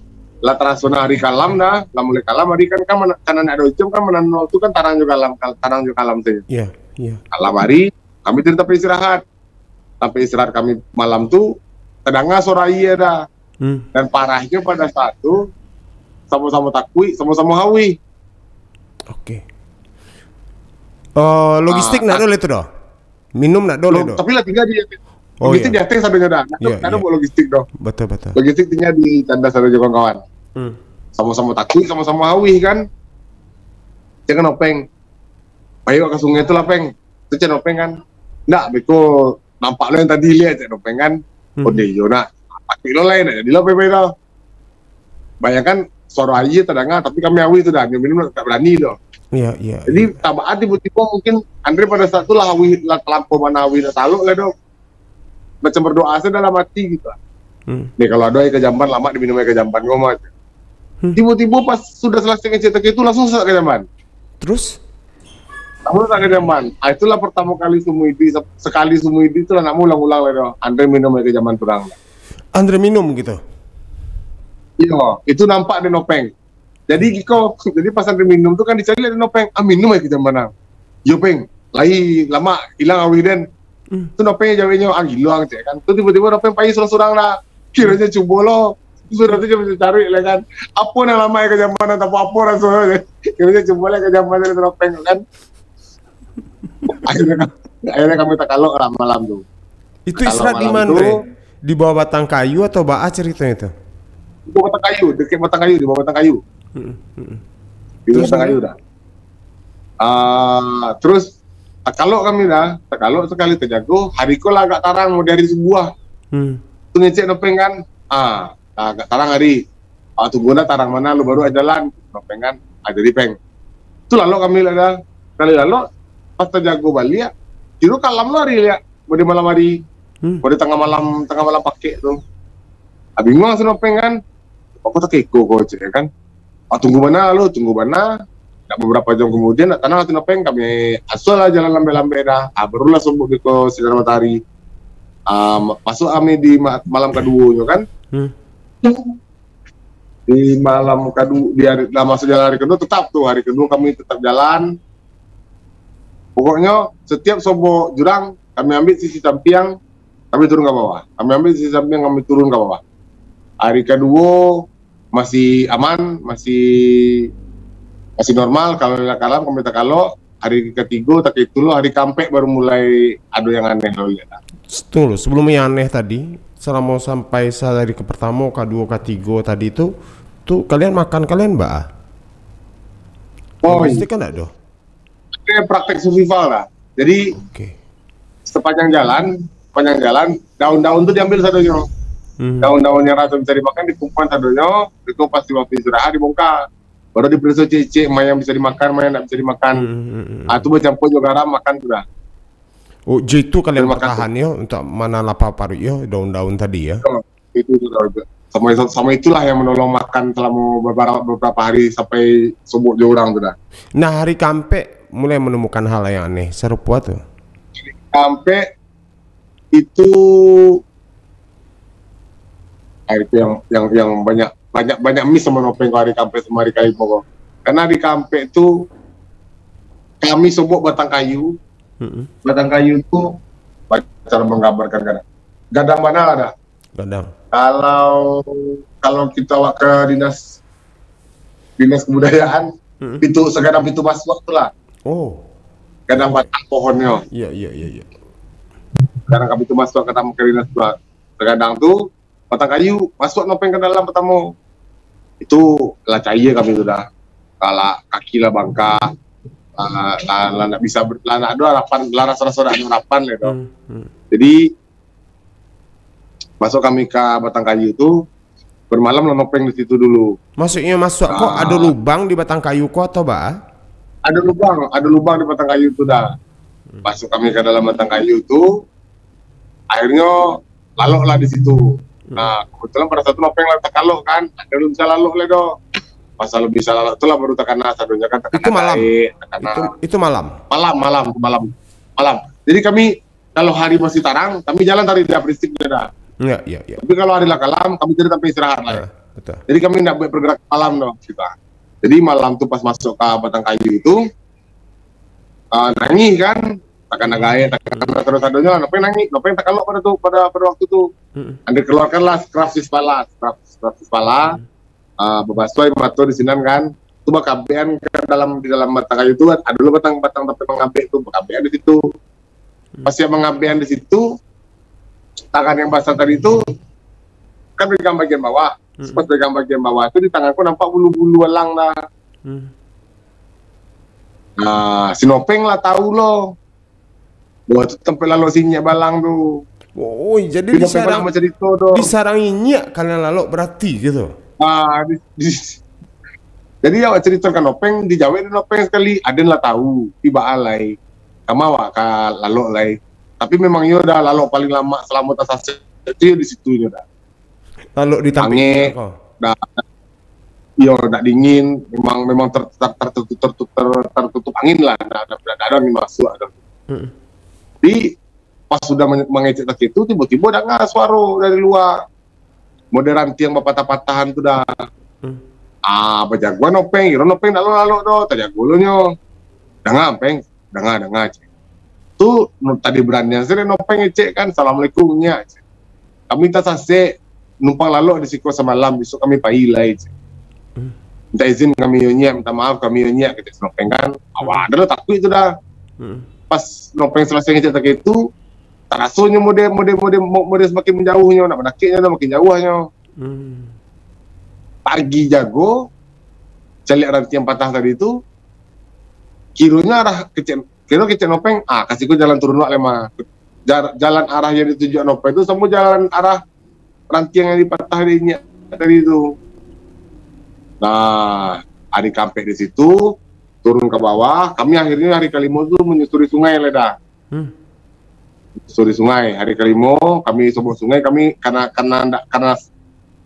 lah taraso nah hari kalam dah, lah mulai kalam hari kan, kan mana, karena ndak ado jam kan, mana nol tu kan tarang jo kalam, kal-, tarang jo kalam sajo. Iya, iya. Kalam hari, kami cari tampat istirahat. Tampat istirahat kami malam tu, tadanga suaro aia dah. Hmm. Dan parahnyo pada saat tu, samo-samo takuik, samo-samo hauih. Oke. Eh, logistik Ah, ndak ah. ado lai tu doh? Minum ndak ado lai doh? Tapi lah tingga di, Oh, logistik iya. di ateh sadonyo dah. Ndak ado, Iya, ndak ado iya. buat logistik doh. Betul, betul. Logistik tingga di tandas sadonyo kawan-kawan. Hmm. Samo-samo takuik, samo-samo hauih kan. Cek Nopeng, "Pai wak ka sungai tu lah, Peng." Tu cek Nopeng kan. "Ndak, beko nampak lo yang tadi liek," cek Nopeng kan. Hmm. "Oh, deh, iyo nak. Takuik lo lai, ndak jadi lo pai-pai doh." Bayangkan, suaro aia tadanga, tapi kami hauih tu dah, nyo minum ndak barani doh. Iya, iya. Jadi, iya. Tabaa tibo-tibo mungkin Andre pada saat tu lah awih, lah talampau bana awih, lah talok lah doh. Macam berdoa saja dalam hati gitu lah. Hmm. Ni kalau ado aia ka jamban, lamak diminum aia ka jamban ko mah. Hmm. Tibo-tibo pas sudah selesai ngecek tangki tu, langsung sasak ka jamban. Terus? Langsung sasak ka jamban. Ah, itulah pertama kali seumur hidup, sekali seumur hidup itulah nak ulang-ulang lah doh. Andre minum aia ka jamban surang. Andre minum gitu? Iyo, itu nampak di Nopeng. Jadi, Kiko, jadi pas Andre minum tu kan dicari lah di Nopeng, "Ah, minum aia ka jamban ang." "Iyo, Peng, lai lamak ilang awih den." Hmm. Tu Nopeng jaweknyo, "Ah, gilo ang," cek kan. Tu tibo-tibo Nopeng pai surang-surang lah. Kironyo cubo lo. Sudah tu cubo cari lah kan. Apo nan lamak aia ka jamban ang, tapi apo rasonyo. Kironyo cubo lah aia ka jamban ang, Nopeng kan. Akhirnya, akhirnya kami takalok lah malam tu. Itu istirahat di mana, Re? Di bawah batang kayu atau baa caritonyo tu? Di bawah batang kayu, dekat batang kayu, di bawah batang kayu. Hmm, hmm. Di bawah batang kayu dah. Ah, terus takalok kami dah, takalok sakali tajago, hari ko lah agak tarang, mau di hari subuah. Hmm. Tu ngecek Nopeng kan. Ah, Nah, agak tarang hari. Ah, tunggu dah tarang bana lo baru ah jalan. Nopeng kan, ah, jadi Peng. Tu lalok kami lah dah. Kali lalok, pas tajago baliak, kiro kalam lo hari liak. Pada malam hari. Hmm. Pada tangah malam, tangah malam pakek tu. Ah, bingung si Nopeng kan. Apo takiko ko cek kan. Ah, tunggu bana lo, tunggu bana. Dak beberapa jam kemudian, dak tanang si Nopeng, kami asuah lah jalan lambek-lambek dah. Ah, barulah sobok beko sinar matahari. Ah, ma-, masuk kami di ma-, malam kaduonyo kan. Hmm. Di malam kadu-, di hari, lah masuk jalan hari kedua, tetap tu, hari kedua kami tetap jalan. Pokoknyo, setiap sobok jurang, kami ambil sisi sampiang, kami turun ka bawah. Kami ambil sisi sampiang, kami turun ka bawah. Hari kaduo masih aman, masih, masih normal. Kalau lah kalam, kami takalok. Hari katigo, tak itu lo, hari kaampek baru mulai ado yang aneh lo lihat lah. Tunggu dulu, sebelum yang aneh tadi, selama sampai sehari ke pertama, kedua, ketiga tadi tu, tu kalian makan kalian, Mbak? Oh, iya. Logistik kan ada? Ada praktek survival lah. Jadi, oke, sepanjang jalan, sepanjang jalan, daun-daun tu diambil sadonyo. Hmm. Daun-daun yang raso bisa dimakan dikumpulkan sadonyo, itu pasti waktu istirahat dibongkar. Baru diperiksa cek-cek, ma yang bisa dimakan, ma yang ndak bisa dimakan. Hmm, hmm, hmm, hmm. Ah, tu bacampur jo garam, makan sudah. Oh, jo itu kalian bertahan yo, untuk manalapa paruik yo, daun-daun tadi yo? Betul. Itu, itu, itu. Sama, sama itulah yang menolong makan selama beberapa, beberapa hari sampai sobok jo urang tu dah. Nah, hari kaampek mulai menemukan hal yang aneh, sarupo tu? Hari kaampek itu, ah, itu yang, yang, yang banyak, banyak, banyak miss sama Nopeng ko hari kaampek sama hari kalimo ko. Karena hari kaampek tu kami sobok batang kayu. Mm-mm. Batang kayu tu, cara menggambarkan gadang. Gadang bana lah dah. Gadang. Kalau, kalau kita awak ke dinas, dinas kebudayaan, Mm-mm. Pintu, segadang pintu masuk tu lah. Oh. Gadang batang pohonnyo. Iya, iya, iya, iya. Gadang ka pintu masuk, gadang ke dinas tu lah. Segadang tu, batang kayu, masuk Nopeng ka dalam pertamo. Itu lah caia kami tu dah. Kalau kaki lah bangkak, lah, lah, lah ndak bisa ber-, lah ndak ado harapan, lah raso-raso ndak ado harapan lah tu. Hmm, hmm. Jadi, masuk kami ka batang kayu tu, bermalam lah Nopeng di situ dulu. Maksudnyo masuk ko, ah, ado lubang di batang kayu ko atau ba? Ado lubang, ado lubang di batang kayu tu dah. Hmm. Masuk kami ka dalam batang kayu tu, akhirnyo lalok lah di situ. Hmm. Nah, kebetulan pada saat tu Nopeng lah takalok kan, ado alun bisa lalok lai doh. Pas alun bisa lalok tu lah baru takana sadonyo kan, takana gaek, takana. Itu malam? Itu, itu malam? Malam, malam, malam. Malam. Jadi kami, kalau hari masih tarang, kami jalan tadi, dak berisik dah. Iya, iya, iya. Tapi kalau hari lah kalam, kami cari tampek istirahat lah. Ah, betul. Jadi kami ndak buek pergerakan malam doh kita. Jadi malam tu pas masuk ka batang kayu itu, ah, nangih kan, takana gaek, takana terus sadonyo lah, Nopeng nangih, Nopeng takalok pada tu, pada, pada waktu tu. Mm-mm. Andre keluarkanlah skraf di sapala, skraf, skraf di sapala. Mm. Ah, babasuah mato di sinan kan. Tu bakabekan ka dalam, di dalam batang kayu tu kan, ado lo batang, batang tampek mangabek tu, bakabekan di situ. Hmm. Pas yang mangabek di situ, tangan yang basah tadi tu kan pegang bagian bawah. Hmm. Pas pegang bagian bawah tu, di tangan ko nampak bulu-bulu balang dah. Hmm. Nah, si Nopeng lah tahu lo. Wah, tu tampek lalok sinyiak balang tu. Oh, jadi disarang, disarang inyiak kalian lalok berarti gitu? Ah, di, di, Jadi awak caritokan Nopeng, dijawek dek Nopeng sakali, aden lah tahu, tibo lai. Kama awak ka lalok lai. Tapi memang iyo dah lalok paling lama salamo tasasek tu yo di situ nyo dah. Lalok di tampek Angek, ko. Dah, iyo, dak dingin, memang, memang ter-, ter-, tertutup, tertutup, ter-, tertutup angin lah, dak, dak, dak, dak ada angin masuk dah. Mm-mm. Jadi, pas sudah men-, mangecek sakitu, tibo-tibo danga suaro dari lua. Model rantiang bapatah-patahan tu dah. Hmm. Ah, bajagoan Nopeng, kiro Nopeng dak lalok-lalok doh, tajago lo nyo. Danga, Peng, danga, danga, cek. Tu, no, tadi baranian se dek Nopeng ngecek kan, "Assalamualaikum, Nyiak," cek. "Kami tasasek, numpang lalok di siko samalam, bisuak kami pai lai," cek. Hmm. "Minta izin kami yo, Nyiak, minta maaf kami yo, Nyiak," kecek si Nopeng kan. Awak ado lah takuik tu dah. Hmm. Pas Nopeng salasai ngecek sakitu, taraso nyo model, model, model, mo-, model samakin manjauah nyo, nak mandakek nyo, makin jauah nyo. Hmm. Pagi jago, caliak rantiang patah tadi tu, kironyo arah kecek, kiro kecek Nopeng, ah, ka siko jalan turun wak lai mah. Ja-, jalan arah yang ditunjuak Nopeng tu samo jalan arah rantiang yang dipatah dek Nyiak tadi tu. Nah, ari kaampek di situ, turun ka bawah, kami akhirnyo hari kalimo tu manyusuri sungai lai dah. Hmm. Suri sungai. Hari kalimo, kami sobok sungai, kami karena, karena ndak, karena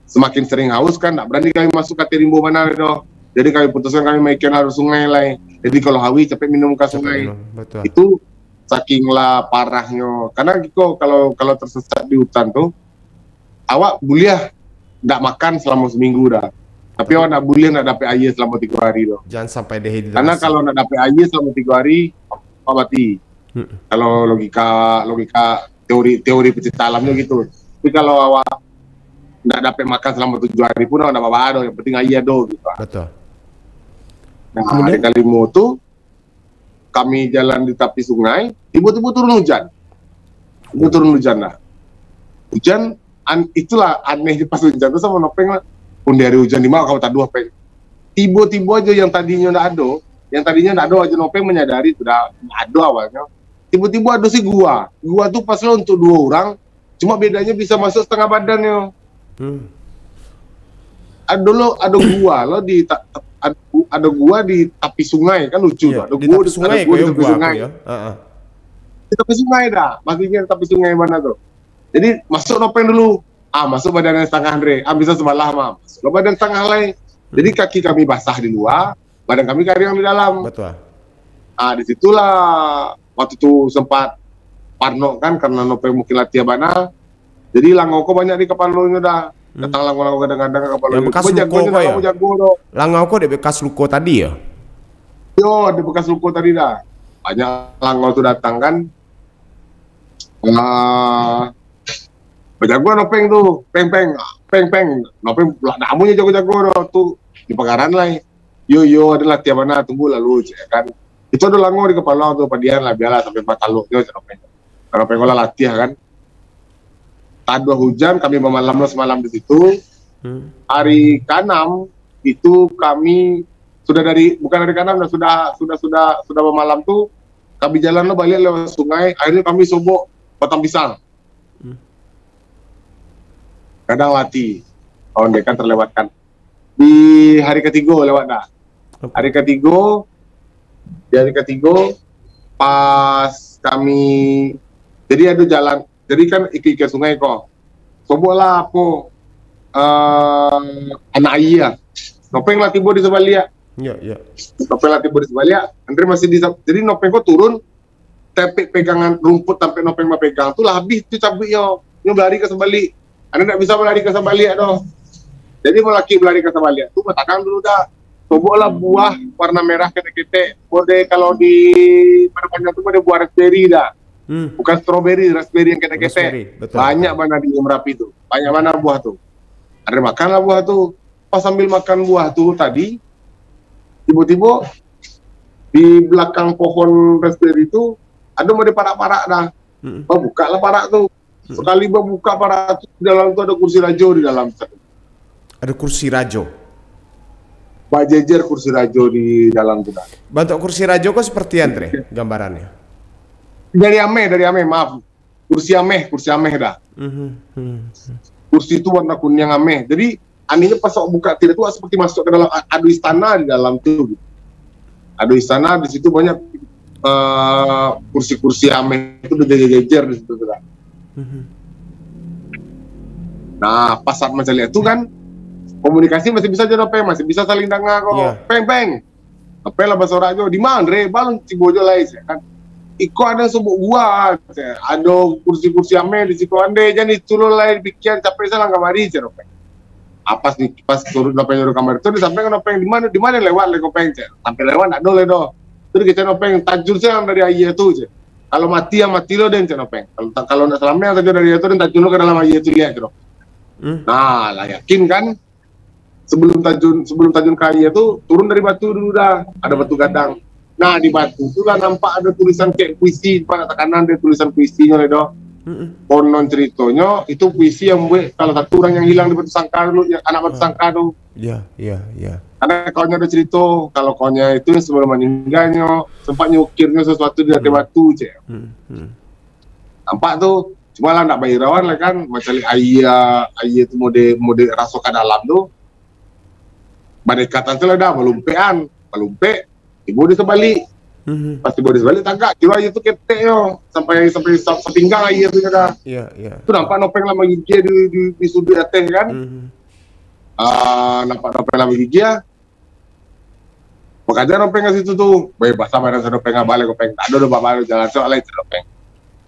semakin sering haus kan, ndak barani kami masuk ka ateh rimbo bana doh. Jadi kami putuskan kami maikian arus sungai lai. Jadi kalau haus, capek minum ka Capek sungai. minum, betul. Itu saking lah parahnyo. Karena kiko kalau, kalau tersesat di hutan tu, awak buliah ndak makan salamo saminggu dah. Tapi Tapi awak ndak buliah ndak dapek aia salamo tigo hari tu. Jangan sampai dehidrasi. Karena kalau ndak dapek aia salamo tigo hari, awak mati. Mm-mm. Kalau logika, logika teori, teori pencipta alamnyo gitu. Tapi kalau awak ndak dapek makan salamo tujuh hari pun, awak ndak baa-baa doh. Yang penting aia ado gitu. Betul. Nah, Kemudian? hari kalimo tu, kami jalan di tapi sungai, tibo-tibo turun hujan. Tibo turun hujan lah. Hujan, an-, itulah aneh pas hujan tu samo Nopeng lah. Pun dari hujan di ma kau taduah, Peng. Tibo-tibo aja yang tadinyo ndak ado, yang tadinyo ndak ado aja Nopeng manyadari tu dah ado awalnyo. Tibo-tibo ado si gua. Gua tu pas lo untuk duo urang, cuma bedanyo bisa masuk satangah badannyo. Hmm. Ado lo, ado gua lo di ta-, ado, ado gua di tapi sungai, kan lucu Iya, tu. Ado di gua tapi di, sungai ado gua ko di yo, tapi gua sungai. ko yo. Ha, ha. Di tapi sungai dah, maksudnyo tapi sungai bana tu. Jadi, masuk Nopeng dulu. Ah, masuk badan yang satangah, Andre. Ah, bisa sabalah mah. Masuk lo badan satangah lai. Jadi, Hmm. kaki kami basah di lua, badan kami kariang di dalam. Betul. Ah, di situlah waktu tu sempat parno kan, karena Nopeng mungkin latiah bana. Jadi, langau ko banyak di kapalonyo dah. Hmm. Datang langau-langau gadang-gadang ka kapalonyo. Yang bekas Cuma luko jagonyo ko dak yo? Langau jago doh. Langau ko dek bekas luko tadi yo? Yo, di bekas luko tadi dah. Banyak langau tu datang kan. Ah, bajago Nopeng tu, Peng, Peng, Peng, Peng. Nopeng lah namonyo jago-jago doh tu di pagaran lai. Yo, yo, ado latiah bana, tunggu lalu, cek kan. Itu ado langau di kapalo tu, padian lah, bialah sampai mataluk jo, cek Nopeng. Kalau Nopeng lah latiah kan. Taduah hujan, kami bamalam lo samalam di situ. Hmm. Hari kaanam itu kami sudah dari, bukan hari kaanam dah, sudah, sudah, sudah, sudah bamalam tu, kami jalan lo baliak lewat sungai, akhirnyo kami sobok batang pisang. Hmm. Gadang lah ati. Oh, dia kan terlewatkan. Di hari katigo lewat dah. Oke. Hari katigo, di hari katigo, pas kami, jadi ado jalan, jadi kan ikia-ikia sungai ko. Sobok lah apo, eh, anak aia. Nopeng lah tibo di sabaliak. Yo, yo. Nopeng lah tibo di sabaliak, Andre masih di sa-, jadi Nopeng ko turun, tampek pegangan rumput, tampek Nopeng bapegang tu lah abih tu cabuiknyo. Nyo balari ka sabalik. Andre ndak bisa balari ka sabalik doh. Jadi, malaki balari ka sabalik tu, batanggang dulu dah. Sobok lah buah warna merah ketek-ketek. Model kalau di Padang Panjang tu model buah raspberry dah. Hmm. Bukan strawberry, raspberry yang ketek-ketek. Raspberry, betul, Banyak betul. bana di Merapi tu. Banyak bana buah tu. Andre makan lah buah tu. Pas sambil makan buah tu tadi, tibo-tibo di belakang pohon raspberry tu, ado model parak-parak dah. Mm-mm. Babuka lah parak tu. Mm-mm. Sakali babuka parak tu, di dalam tu ado kursi rajo di dalam tu. Ado kursi rajo? Bajejer kursi rajo di dalam tu dah. Bantuak kursi rajo ko seperti, Andre, gambarannyo? Dari ameh, dari ameh, maaf. Kursi ameh, kursi ameh dah. Mhm, mhm. Kursi tu warna kuniang ameh. Jadi, Anehnyo pas awak buka tirai tu, awak seperti masuk ke dalam a-, ado istana di dalam tu. Ado istana, di situ banyak, eh, kursi-kursi ameh itu berjejer-jejer di situ tu lah. Mhm. Nah, pas saat mancaliak tu kan, komunikasi masih bisa jo, Peng, masih bisa saling danga ko. Iya. Peng, Peng. Nopeng lah basorak jo, "Di ma, Andre? Balun tibo jo lai," cek kan. "Iko ado sobok gua," cek. "Ado kursi-kursi ameh di siko, Andre. Jan itu lo lai dipikian, capek salang kamari," cek Nopeng. Ah, pas di, pas suruh Nopeng nyuruh kamari tu, disampaikan Nopeng, "Di ma, di ma lewat lai ko, Peng?" cek. "Sampai lewat ndak ado lai doh." Tu dikecek Nopeng, "Tajun salang dari aia tu," cek. "Kalau mati, yang mati lo den," cek Nopeng. "Kalau ta-, kalau ndak salameh sajo dari aia tu, den tajun lo ka dalam aia tu, liek," cek Nopeng. Hmm. Nah, lah yakin kan? Sebelum tajun, sebelum tajun ka aia tu, turun dari batu dulu dah. Ada batu gadang. Nah, di batu tu lah nampak ada tulisan kayak puisi, Pak, nak takanan dia tulisan puisinyo lah doh. Mm-mm. Konon ceritonyo, itu puisi yang buat salah satu orang yang hilang di Batu Sangka dulu, yang anak Batu Ah. Sangka tu. Ya, ya, ya. Karena kawannya ada cerita, kalau kawannya itu yang sebelum meninggalnyo, sempat nyukirnyo sesuatu di atas Hmm. batu, cek. Hmm, hmm. Nampak tu, cuma lah ndak bahirauan lah kan, macam aia, aia tu mode, mode raso ka dalam tu. Badekatan tu lah dah, balumpekan, balumpek, tibo di sabalik. Mhm. Pas tibo di sabalik, tagak, kiro aia tu keteknyo, sampai, sampai sa-, sapinggang aia tu dah. Iya, iya. Tu nampak Nopeng lah magigia di, di, di sudut ateh kan. Mhm. Ah, nampak Nopeng lah magigia. Makaja Nopeng ka situ tu, bebas lah badan sa Nopeng, abah lai ko Peng. Tak ado doh baba, jalan se lai, cek Nopeng.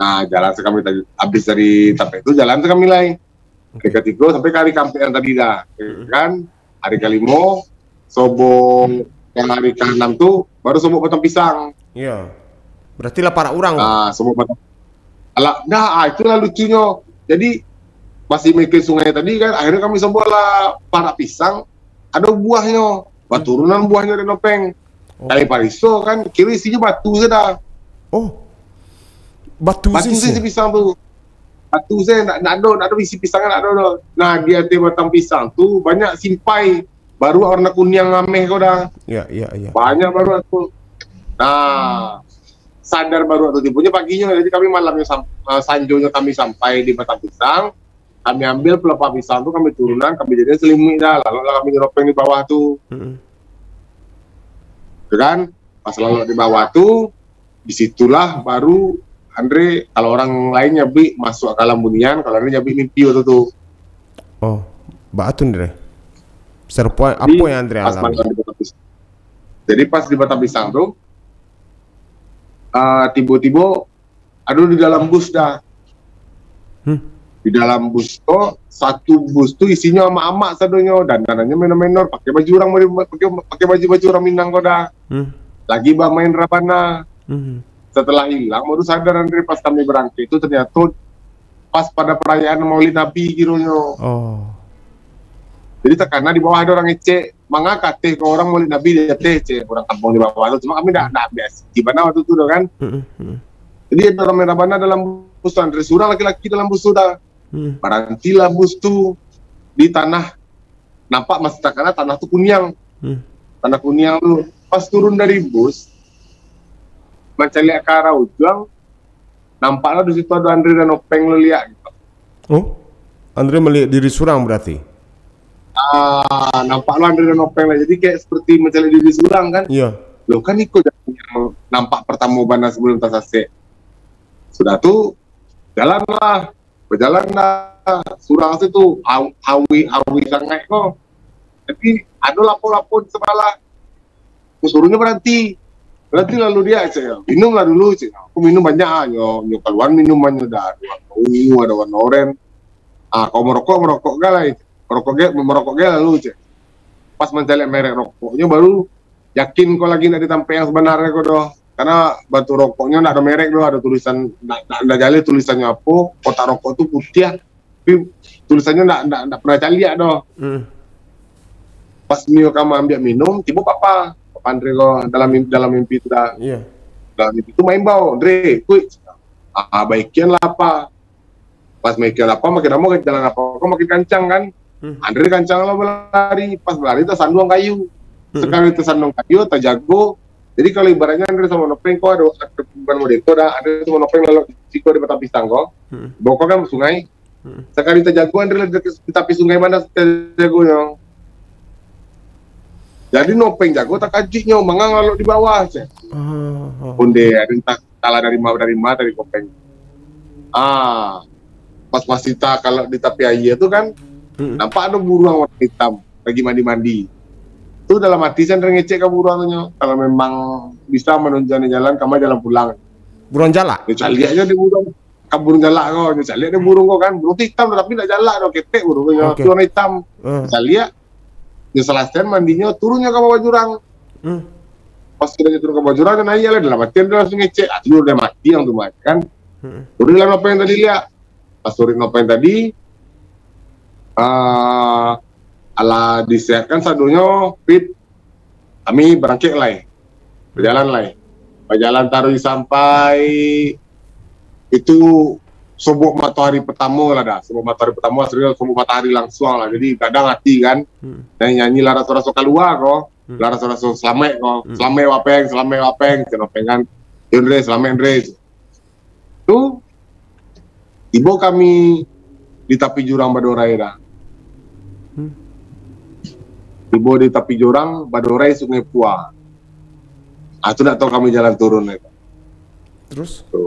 Nah, jalan se kami tadi, habis dari tampek tu, jalan se kami lai. Hari Oke. katigo sampai ka hari kaampek yang tadi dah, ya Mm-mm. kan? Hari kalimo, sobok yang hari kaanam tu, baru sobok batang pisang. Iya. Berarti lah parak urang. Ah, sobok batang. Alah, dah, ah, itulah lucunyo. Jadi, masih mikir sungai tadi kan, akhirnya kami sobok lah parak pisang, ada buahnyo. Baturunan buahnyo dari Nopeng. Oh. Kami pariso kan, kiro isinyo batu se dah. Oh. Batu Batu se se isi? isi pisang tu. Batu se, ndak, ndak ado, ndak ado isi pisang, ndak ado doh. Nah, di ateh batang pisang tu banyak simpai. Baruak warna kuniang ameh ko dah. Ya, ya, ya. Banyak baruak tu. Nah, sadar baruak tu tibonyo paginyo. Jadi kami malamnyo sam-, ah, sanjonyo kami sampai di batang pisang. Kami ambil pelepah pisang tu, kami turunan, kami jadikan salimuik dah. Lalu lah kami nyo Nopeng di bawah tu. Mm-mm. Tu kan, pas lalok di bawah tu, di situlah baru Andre, kalau orang lain nyabuik masuk ka alam bunian, kalau Andre nyabuik mimpi waktu tu. Oh, baa tu, Andre? Sarupo Jadi, apo yang Andre pas alami? malam di Batang Pisang. Jadi, pas di Batang Pisang tu, ah, tibo-tibo, aduh, di dalam bus dah. Hmm. Di dalam bus tu, satu bus tu isinyo amak-amak sadonyo, dandanannyo menor-menor, pakai baju urang, pakai, pakai baju-baju urang Minang ko dah. Hmm. Lagi bamain rabana. Hmm. Setelah hilang, baru sadar Andre pas kami berangkat tu, ternyata pas pada perayaan Maulid Nabi kironyo. Oh. Jadi takana di bawah ada orang ngecek, "Manga ka ateh ko, urang Maulid Nabi di ateh," cek urang kampung di bawah tu. Cuma kami dah, dah biasa. Di mana waktu tu dah kan? Mm-mm, mm. Jadi ada orang main rabana dalam bus tu, Andre surang laki-laki dalam bus tu dah. Mm. Barantilah bus tu di tanah, nampak masih takana tanah tu kuniang. Mm. Tanah kuniang tu. Pas turun dari bus, mancaliak ka arah ujuang, nampaklah di situ ada Andre dan Nopeng lo liak gitu. Oh, Andre melihat diri surang berarti? Ah, nampak lo Andre dan Nopeng lah. Jadi kayak seperti mancaliak diri surang kan. Iya. Lo kan iko jalan yang nampak pertama bana sebelum tasasek. Sudah tu, jalanlah. Bajalan dah. Surang situ, aw-, awih-awih sangaik ko. Jadi, ado lapau-lapau di sabalah. Aku suruhnyo baranti. Baranti lalu dia, cek. "Minumlah dulu," cek. Aku minum banyak, ah, nyo, nyo kaluan minumannyo dah. Ada warna ungu, ada warna oren. "Ah, kau merokok, merokok ga lah," cek. "Merokok ga, merokok ga lalu," cek. Pas mancaliak merek rokoknyo, baru yakin ko lagi nak di tampek yang sebenarnyo ko doh. Karena batu rokoknyo ndak ado merek doh, ado tulisan, ndak, ndak, ndak jaleh tulisannyo apo, kotak rokok tu putiah, tapi tulisannyo ndak, ndak, ndak pernah caliak doh. Hmm. Pas nio ka maambiak minum, tibo papa, papa Andre ko dalam mim-, dalam mimpi tu dah. Iya. Dalam mimpi tu maimbau, "Andre, kuik." Ah, baikian lah apa. Pas Michael apa, makin lamo jalan apa ko makin kancang kan. Hmm. Andre kancang lah balari, pas balari tasanduang kayu. Hmm. Sakali tasanduang kayu, tajago. Jadi kalau ibaratnyo Andre samo Nopeng ko ado, ado bukan model ko dah, Andre samo Nopeng lalok siko di Batang Pisang ko. Hmm. Boko kan sungai. Hmm. Sakali tajago, Andre lah di tapi sungai, ma nan tajagonyo. Jadi Nopeng jago takajuiknyo, mangang lalok di bawah, ceh. Ah, ah. Onde, ada entah salah dari ma, dari ma tadi Nopeng. Ah, pas masih ta-, kalau di tapi aia tu kan, Mm-mm. nampak ada buruang warna hitam lagi mandi-mandi. Tu dalam hati saya ngecek ka buruang tu nyo, kalau memang bisa manunjuakan jalan, kama jalan pulang. Buruang jalak? Dia caliak aja di buruang. Ka buruang jalak ko, nyo caliak dek buruang ko kan. Buruang tu hitam, tapi ndak jalak doh, ketek buruang tu, nyo warna hitam. Hmm. Caliak, nyo salasaian mandinyo, turunnyo ka bawah jurang. Hmm. Pas sudah nyo turun ka bawah jurang, nyo naiak lah, dalam hati nyo langsung ngecek, "Ah, tu udah mati yang tu mah," kan. Hmm. Udah lah, Nopeng tadi liak. Pas turuik Nopeng tadi, ah, alah disehatkan sadonyo, pit, kami barangkek lai. Bajalan lai. Bajalan taruih sampai itu sobok matoari pertamo lah dah. Sobok matoari pertamo, aslinyo sobok matoari langsuang lah. Jadi gadang hati kan. Hmm. Nyanyi-nyanyi lah raso-raso kalua ko. Hmm. Lah raso-raso salamaik ko. Hmm. "Salamaik wak Peng, salamaik wak Peng," cek Nopeng kan. "Yo, Andre, salamaik, Andre." Tu, tibo kami di tapi jurang Badorai dah. Hmm. Tibo di tapi jurang Badorai, Sungai Pua. Ah, tu ndak tahu kami jalan turun lai. Terus? Tu.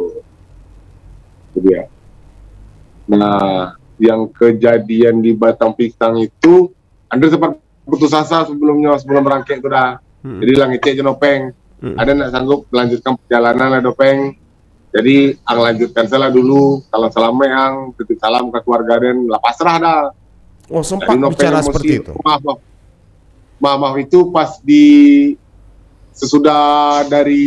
Itu dia. Nah, yang kejadian di Batang Pisang itu, Andre sempat putus asa sebelumnya, sebelum barangkek tu dah. Hmm. Jadi lah ngecek jo Nopeng. Hmm. Ado ndak sanggup melanjutkan perjalanan lah, Nopeng. Jadi, ang lanjutkan saja lah dulu. Kalau salamaik ang, titip salam ka keluarga den, lah pasrah dah. Oh, sempat bicara seperti itu? Maaf, maaf. Maaf, maaf, itu pas di, sesudah dari,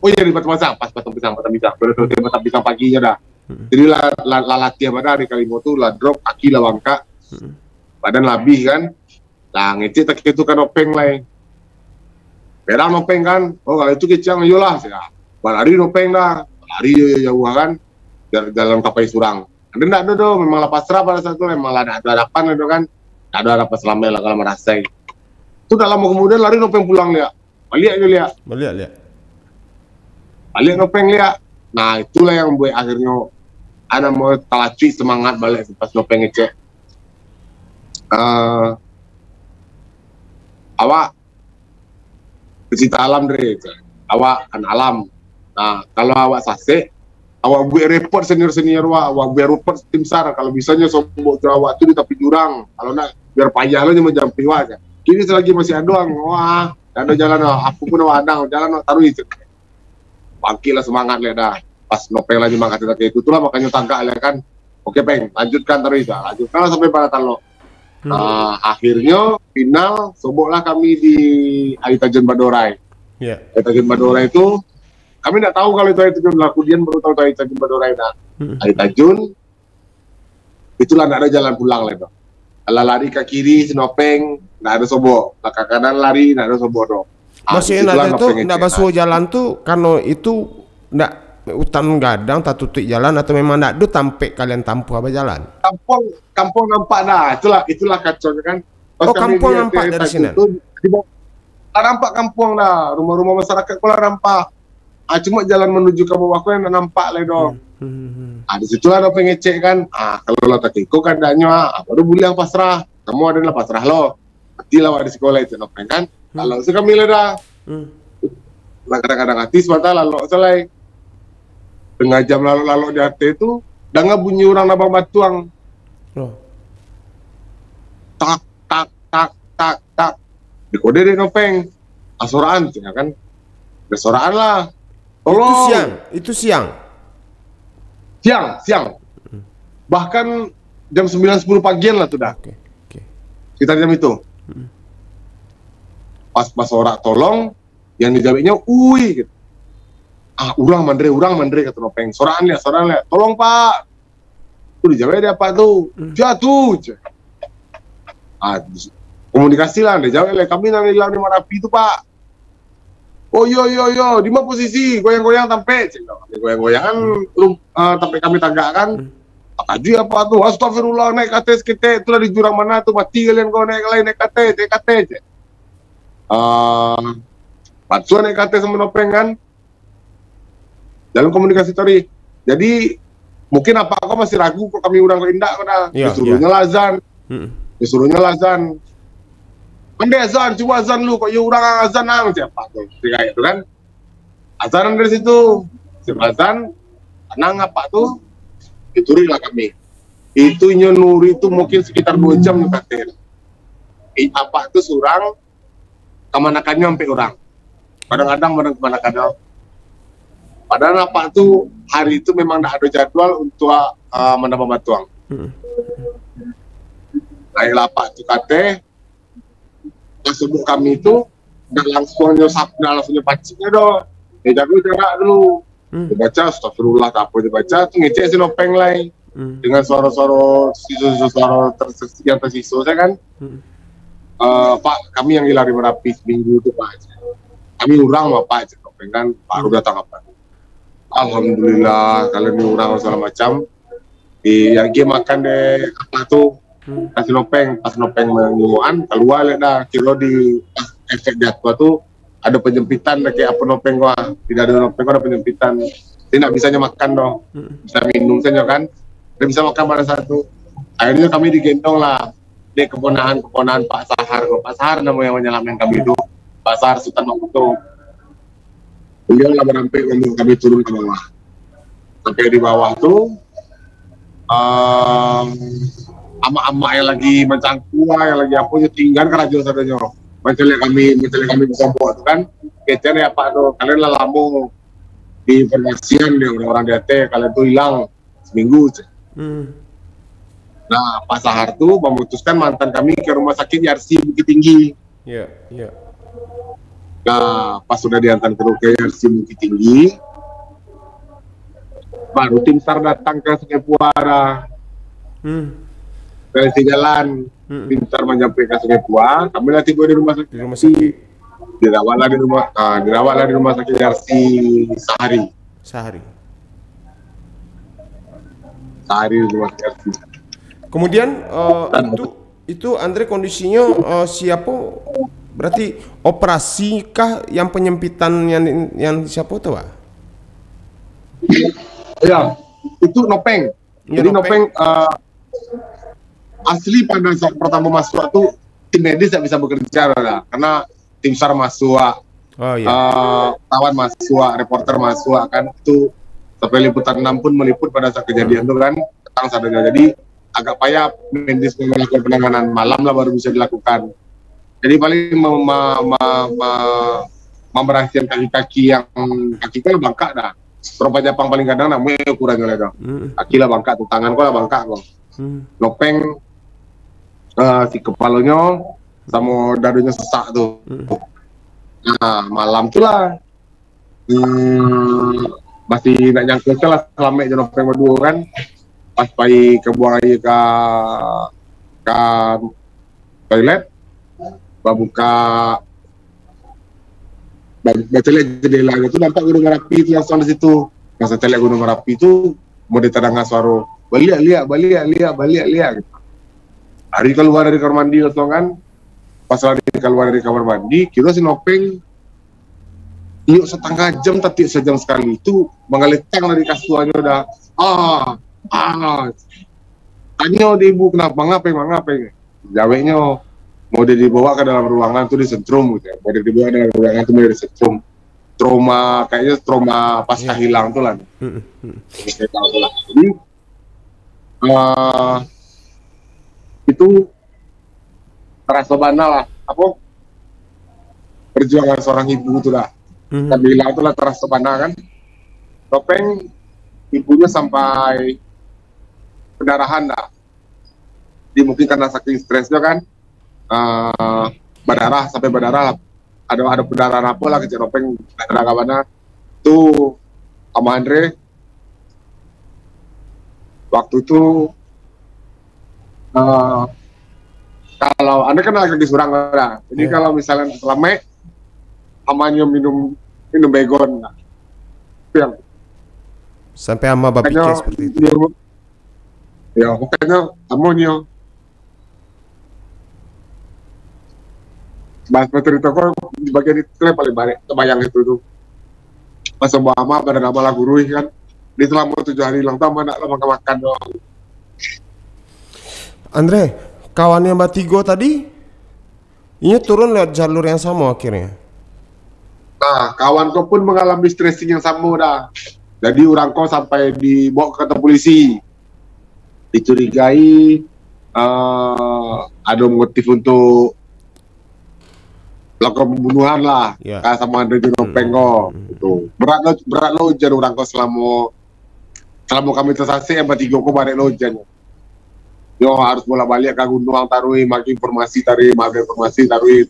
oh iya, di Batang Pisang, pas Batang Pisang, Batang Pisang. Baru selesai Batang Pisang paginya dah. Hmm. Jadi lah, lah, lah latihan badan hari kalimo tu, lah drop, kaki lah bangkak. Hmm. Badan labih kan. Lah, ngecek tak itu kan Nopeng lai. Berang Nopeng kan. "Oh, kalau itu kecang, iyolah," cek. Balari Nopeng dah. Lari jo jauah kan. Jar-, jalan ka Pai Surang. Ado ndak ado doh, memang lah pasrah pada saat tu, memang lah ndak ado harapan ado kan. Ndak ado harapan salamaik lah kalau marasai. Tu ndak lamo kemudian lari Nopeng pulang liak. Baliak jo liak. Baliak liak. Baliak Nopeng liak. Nah, itulah yang buat akhirnyo ado mau talacuik semangat baliak pas Nopeng ngecek. Ah, awak pecinta alam, Dre, cek. Awak anak alam. Nah, kalau awak sasek, awak buek repot senior-senior awak, awak buek repot tim sar. Kalau bisanyo sobok jo awak tu di tapi jurang. Kalau ndak, biar payah lo nyo manjampih awak, cek. Kini selagi masih ado ang, wah, ndak ado jalan, wah. Apo pun awak adang, jalan awak taruih, cek. Bangkik lah semangat liak dah. Pas Nopeng lah nyemangat kecek itu, itulah makonyo tagak liak kan. "Oke, Peng, lanjutkan taruih," cek. Lanjutkan lah sampai Baratalok. Hmm. Ah, akhirnyo final, soboklah kami di Air Tajun Badorai. Ya. Air Tajun Badorai tu, kami ndak tahu kalau itu Air Tajun lah, kudian baru tahu itu Air Tajun Badorai dah. Hmm. Air Tajun, itulah ndak ado jalan pulang lai tu. Alah lari ka kiri si Nopeng, ndak ado sobok. Lah ka kanan lari, ndak ado sobok tu. Ah, maksudnyo ndak ado tu, ndak basuo jalan tu, karano itu ndak, hutan gadang tatutuik jalan atau memang ndak ado tampek kalian tampuah bajalan? Kampuang, kampuang nampak dah. Itulah, itulah kaconyo kan. Oh, kampuang nampak dari sinan? Lah nampak kampuang dah. Rumah-rumah masyarakat ko lah nampak. Ah, cuma jalan manuju ka bawah ko yang ndak nampak lai doh. Hmm, hmm, hmm. Ah, di situlah Nopeng ngecek kan. Ah, kalau lah takiko kandahnyo, ah, baru buliah pasrah. Kamu ado lah pasrah lo. Mati lah awak di siko lai, cek Nopeng kan. Hmm. Lalok se kami lah dah. Hmm. Lah kadang-kadang ati sabanta lalok se lai. Tangah jam lalok-lalok di ateh tu, danga bunyi urang nabang batuang. Oh. Tak, tak, tak, tak, tak. Dikode dek Nopeng. Ah, soraan, cek kan. Ado soraan lah. Tolong. Itu siang, itu siang. Siang, siang. Hmm. Bahkan jam sembilan sepuluh pagian lah tu dah. Oke, oke. Sekitar jam itu. Hmm. Pas, pas sorak tolong, yang dijaweknyo, "Ui," gitu. "Ah, urang mandre, urang mandre," kato Nopeng. "Soraan liak, soraan liak." "Tolong, Pak." Tu dijawek dek apak tu. Hmm. "Sia tu?" cek. Ah, komunikasi lah, dijawek lah. "Kami nan ilang di Marapi tu, Pak." "Oh, iyo, iyo, iyo. Di ma posisi? Goyang-goyang tampek," cek. Goyang-goyang kan, hmm, lum-, ah, tampek kami tagak kan. Hmm. Takajuik apak tu. "Astagfirullah, naik ka ateh saketek. Itulah di jurang mana tu, mati kalian ko, naik lai, naik ka ateh, naik ka ateh," cek. Ah, patsuah naik ka ateh samo Nopeng kan. Dalam komunikasi tadi. Jadi, Mungkin apak ko masih ragu kok kami urang kok indak ko dah. Yo, yo. Disuruhnyo lah azan. Hmm. Disuruhnyo lah azan. "Pandai azan, cubo azan lu, kok iyo urang azan ang," cek apak tu. Cek gaek tu kan. Azan dari situ. Siap azan, tanang apak tu, dituruiklah kami. Itu inyo nuri tu mungkin sekitar dua jam nyo kateh. I-, apak tu surang, kamanakannyo ampek urang. Kadang-kadang barang kamanakannyo. Padahal apak tu hari tu memang ndak ado jadwal untuak, ah, manambah batuang. Hmm. Naiklah apak tu kateh, pas sobok kami tu, ndak langsuang nyo sap-, ndak langsuang nyo pacik nyo doh. Nyo jago jarak dulu. Hmm. Nyo baca, "Astagfirullah," tak apo nyo baca, tu ngecek si Nopeng lai. Hmm. Dengan suaro-suaro, siso-siso suaro ter-, yang tersiso, saya kan. Hmm. "Eh, Pak, kami yang hilang di Marapi seminggu tu, Pak." "Kami urang, Pak," cek Nopeng kan, baru datang apa. "Alhamdulillah, kalian ni urang segala macam." Di, yang game makan deh, apa tu, Hmm. nasi Nopeng, pas Nopeng manyuan, kalua lek dah, kiro di, pas efek jatuah tu, ado penyempitan dah, kayak apa Nopeng ko, ah. Tidak ada Nopeng ko, ado penyempitan. Jadi ndak bisa nyo makan doh. Hmm. Bisa minum sajo kan. Ndak bisa makan pada saat tu. Akhirnyo kami digendong lah dek keponakan-keponakan Pak Sahar ko. Pak Sahar namo yang manyalamaikkan kami tu. Pak Sahar Sutan Makuto. Baliau lah marampek mambawa kami turun ka bawah. Sampai di bawah tu, um, amak-amak yang lagi mancangkua, yang lagi apo, nyo tinggan karajo sadonyo. Mancaliak kami, mancaliak kami basobok tu kan. Kecek dek apak tu, "Kalian lah lamo diinformasian dek urang-urang di ateh, kalian tu hilang seminggu," cek. Hmm. Nah, Pak Sahar tu mamutuskan maantan kami ka rumah sakit Yarsi Bukittinggi. Ya, ya. Nah, pas sudah diantan ka rumah sakit Yarsi Bukittinggi, baru tim SAR datang ka Sungai Pua dah. Hmm. Dari si jalan, Hmm. tim SAR manyampai ka Sungai Pua, kami lah tibo di rumah sakit. Di rumah sakit. Dirawatlah di rumah, ah, dirawatlah di rumah sakit Yarsi sahari. Sahari. Sahari di rumah sakit Yarsi. Kemudian, eh, Dan itu, itu Andre kondisinyo, eh, siapo? Berarti operasi kah yang penyempitan yang, yang siapo tu, Pak? Ya, itu Nopeng. Ya, Jadi Nopeng. Nopeng, eh, asli pada saat pertama masuk tu, tim medis tak bisa bekerja lah, karena tim SAR masuk, Oh, iya. eh, kawan masuk, reporter masuk kan. Itu sampai liputan enam pun meliput pada saat kejadian tu kan, petang sadonyo. Jadi agak payah medis melakukan penanganan. Malam lah baru bisa dilakukan. Jadi paling ma-, ma-, ma-, ma-, membersihan kaki-kaki yang kaki kan bangkak dah. Rompah Japang paling gadang nak muek kurang lah dah. Hmm. Kaki lah bangkak tu, tangan ko lah bangkak ko. Hmm. Nopeng, eh, si kepalonyo samo dadonyo sesak tu. Hmm. Nah, malam tu lah, hmm, masih nak nyangko lah salamaik jo Nopeng baduo kan. Pas pai ka buang aia ka, ka toilet, babuka, ba-, bacaliak jendela tu, nampak Gunung Marapi tu langsung di situ. Pas caliak Gunung Marapi tu, mulai tadanga suaro, "Baliak, liak, baliak, liak, baliak, liak," gitu. Lari kalua dari kamar mandi langsung kan. Pas lari kalua dari kamar mandi, kiro si Nopeng, iyo satangah jam, tapi sajam sakali tu, manggaletang dari kasuanyo dah. "Ah, ah." Tanyo dek ibu, "Kenapa? Mangapeh, mangapeh?" Jaweknyo, "Mau dibawa ke dalam ruangan tu, disentrum," gitu. "Mau dibawa ke dalam ruangan tu, mau disentrum." Trauma, kayaknya trauma pasca Iya. hilang tu lah. Mm-mm, mm. Pasca hilang tu lah. Jadi, eh, itu terasa bana lah, apa, perjuangan seorang ibu tu lah. Mhm. Dan hilang tu lah terasa bana kan. Nopeng, ibunya sampai pendarahan dah. Jadi mungkin karena saking stresnya kan, eh, berdarah, sampai berdarah lah. Ada, ada pendarahan apa lah, kecil Nopeng, darah ka mana. Tu, Ama Andre, waktu tu, eh, kalau Andre kan lagi surang lah. Jadi Iya. kalau misalnya salamaik, amanyo minum, minum Baygon lah. Itu yang Sampai ama bapikir Makanya, seperti itu. dia, ya, makanya amonyo bahas cerita ko di bagian itu lah paling banyak terbayang itu tu. Pas sama ama pada nama lah guru kan. Di selama tujuh hari hilang tu, aman nak lah makan-makan doang. Andre, kawan yang batigo tadi, inyo turun lewat jalur yang samo akhirnya. Nah, kawan ko pun mangalami stressing yang samo dah. Jadi urang ko sampai dibawa ke kantor polisi. Dicurigai, eh, ado motif untuk lakukan pembunuhan lah. Ya. Ka samo Andre jo Nopeng ko. Hmm. Gitu. Berat lo, berat lo ujian urang ko selamo, selamo kami tasasek yang batigo ko barek lo ujian. Yo harus bolak-baliak ka gunuang taruih, magi informasi taruih, magi informasi taruih.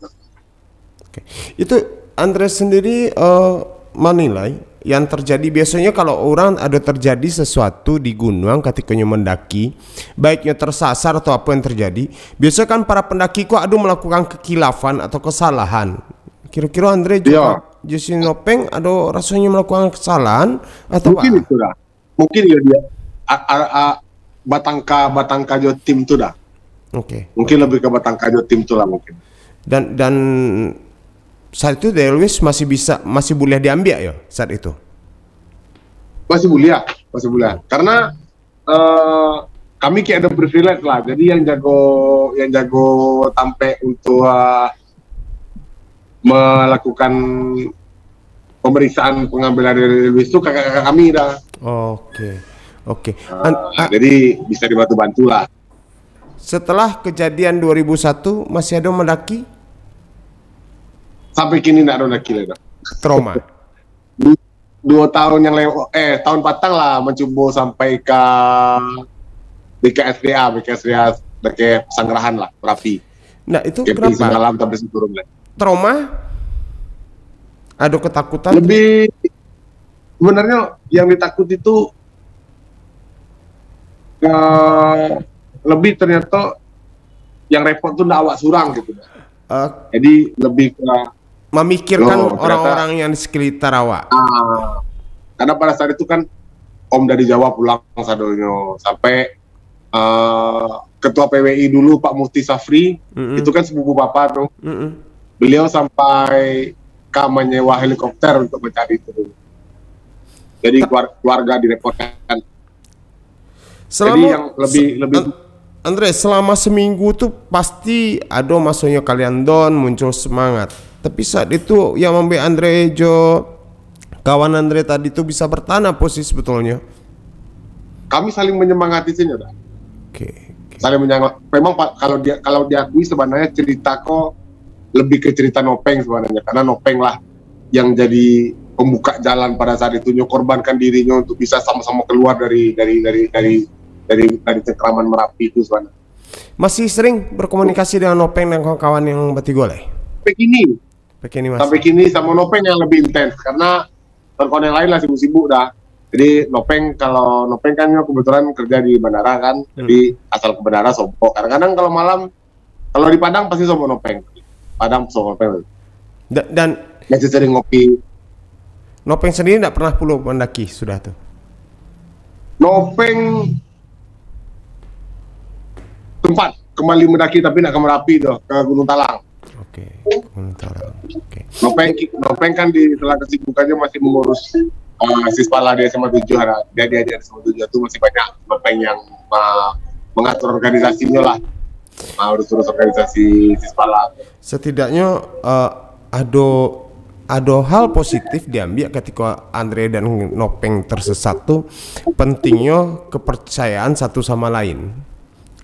Oke. Itu Andre sendiri, eh, menilai yang terjadi, biasanya kalau orang ada terjadi sesuatu di gunuang ketika nyo mendaki, baiknya tersasar atau apa yang terjadi, biasanya kan para pendaki ko ado melakukan kekhilafan atau kesalahan. Kira-kira Andre juga Iya. Justin Nopeng ado rasanya melakukan kesalahan atau Mungkin apa? Itulah. Mungkin ya dia a, a, a, batangka batangka jo tim tu dah. Oke. Mungkin lebih ke batangka jo tim tu lah mungkin. Dan dan saat itu Delwis masih bisa, masih boleh diambil ya saat itu. Masih boleh, masih boleh. Karena eh, kami kayak ada privilege lah. Jadi yang jago yang jago tampek untuk eh, melakukan pemeriksaan pengambilan dari Delwis tu kakak-kakak kami dah. Oke. Oke. An- Ah, a- jadi bisa dibantu-bantu lah. Setelah kejadian dua ribu satu masih ada mendaki? Sampai kini ndak ada mendaki lagi dah. Trauma. Du- Dua tahun yang lewat, eh tahun patang lah mencubo sampai ka B K S D A, B K S D A dake Sanggrahan lah, Merapi. Nah, itu Camping kenapa? Semalam tapi turun lah. Trauma? Ada ketakutan? Lebih sebenarnya yang ditakuti itu eh, lebih ternyata yang repot tuh ndak awak surang gitu. Eh, Jadi lebih ke memikirkan Loh, ternyata orang-orang yang di sekitar awak. Ah, karena pada saat itu kan Om dari Jawa pulang sadonyo sampai eh, ketua P W I dulu Pak Mufti Safri Mm-mm. itu kan sepupu papa tuh. Mm-mm. Beliau sampai ka menyewa helikopter untuk mencari itu. Jadi keluar- keluarga direpotkan. Selama Jadi yang lebih- se- lebih An- Andre, selama seminggu tu pasti ada masanya kalian down, muncul semangat. Tapi saat itu yang membuat Andre jo kawan Andre tadi tu bisa bertahan apa sih sebetulnya? Kami saling menyemangati saja dah. Oke. Saling menyemangati. Memang kalau dia kalau diakui sebenarnya cerita ko lebih ke cerita Nopeng sebenarnya karena Nopeng lah yang jadi pembuka jalan pada saat itu, nyo korbankan dirinyo untuk bisa sama-sama keluar dari dari dari dari dari dari cengkraman Merapi itu sebenarnya. Masih sering berkomunikasi dengan Nopeng dan kawan-kawan yang bertiga lai? Sampai kini. Sampai kini masih. Sampai kini sama Nopeng yang lebih intens karena kawan-kawan yang lain lah sibuk-sibuk dah. Jadi Nopeng kalau Nopeng kan kebetulan kerja di bandara kan, hmm. Jadi asal ke bandara sobok. Kadang-kadang kalau malam Kalau di Padang pasti sobok Nopeng. Padang sobok Nopeng. Da- dan Biasa sering ngopi. Nopeng sendiri tidak pernah pulau mendaki sudah tu? Nopeng tempat kembali mendaki tapi nak ke Merapi tu, ke Gunung Talang. Oke, Gunung Talang. Oke. Nopeng Nopeng kan di tengah kesibukannya masih mengurus uh, Sispala di S M A tujuh ada. Dia dia di S M A tujuh tu masih banyak Nopeng yang uh, mengatur organisasinya lah. Ah, urus-urus organisasi Sispala. Setidaknya uh, ado ado hal positif diambil ketika Andre dan Nopeng tersesat tu pentingnya kepercayaan satu sama lain.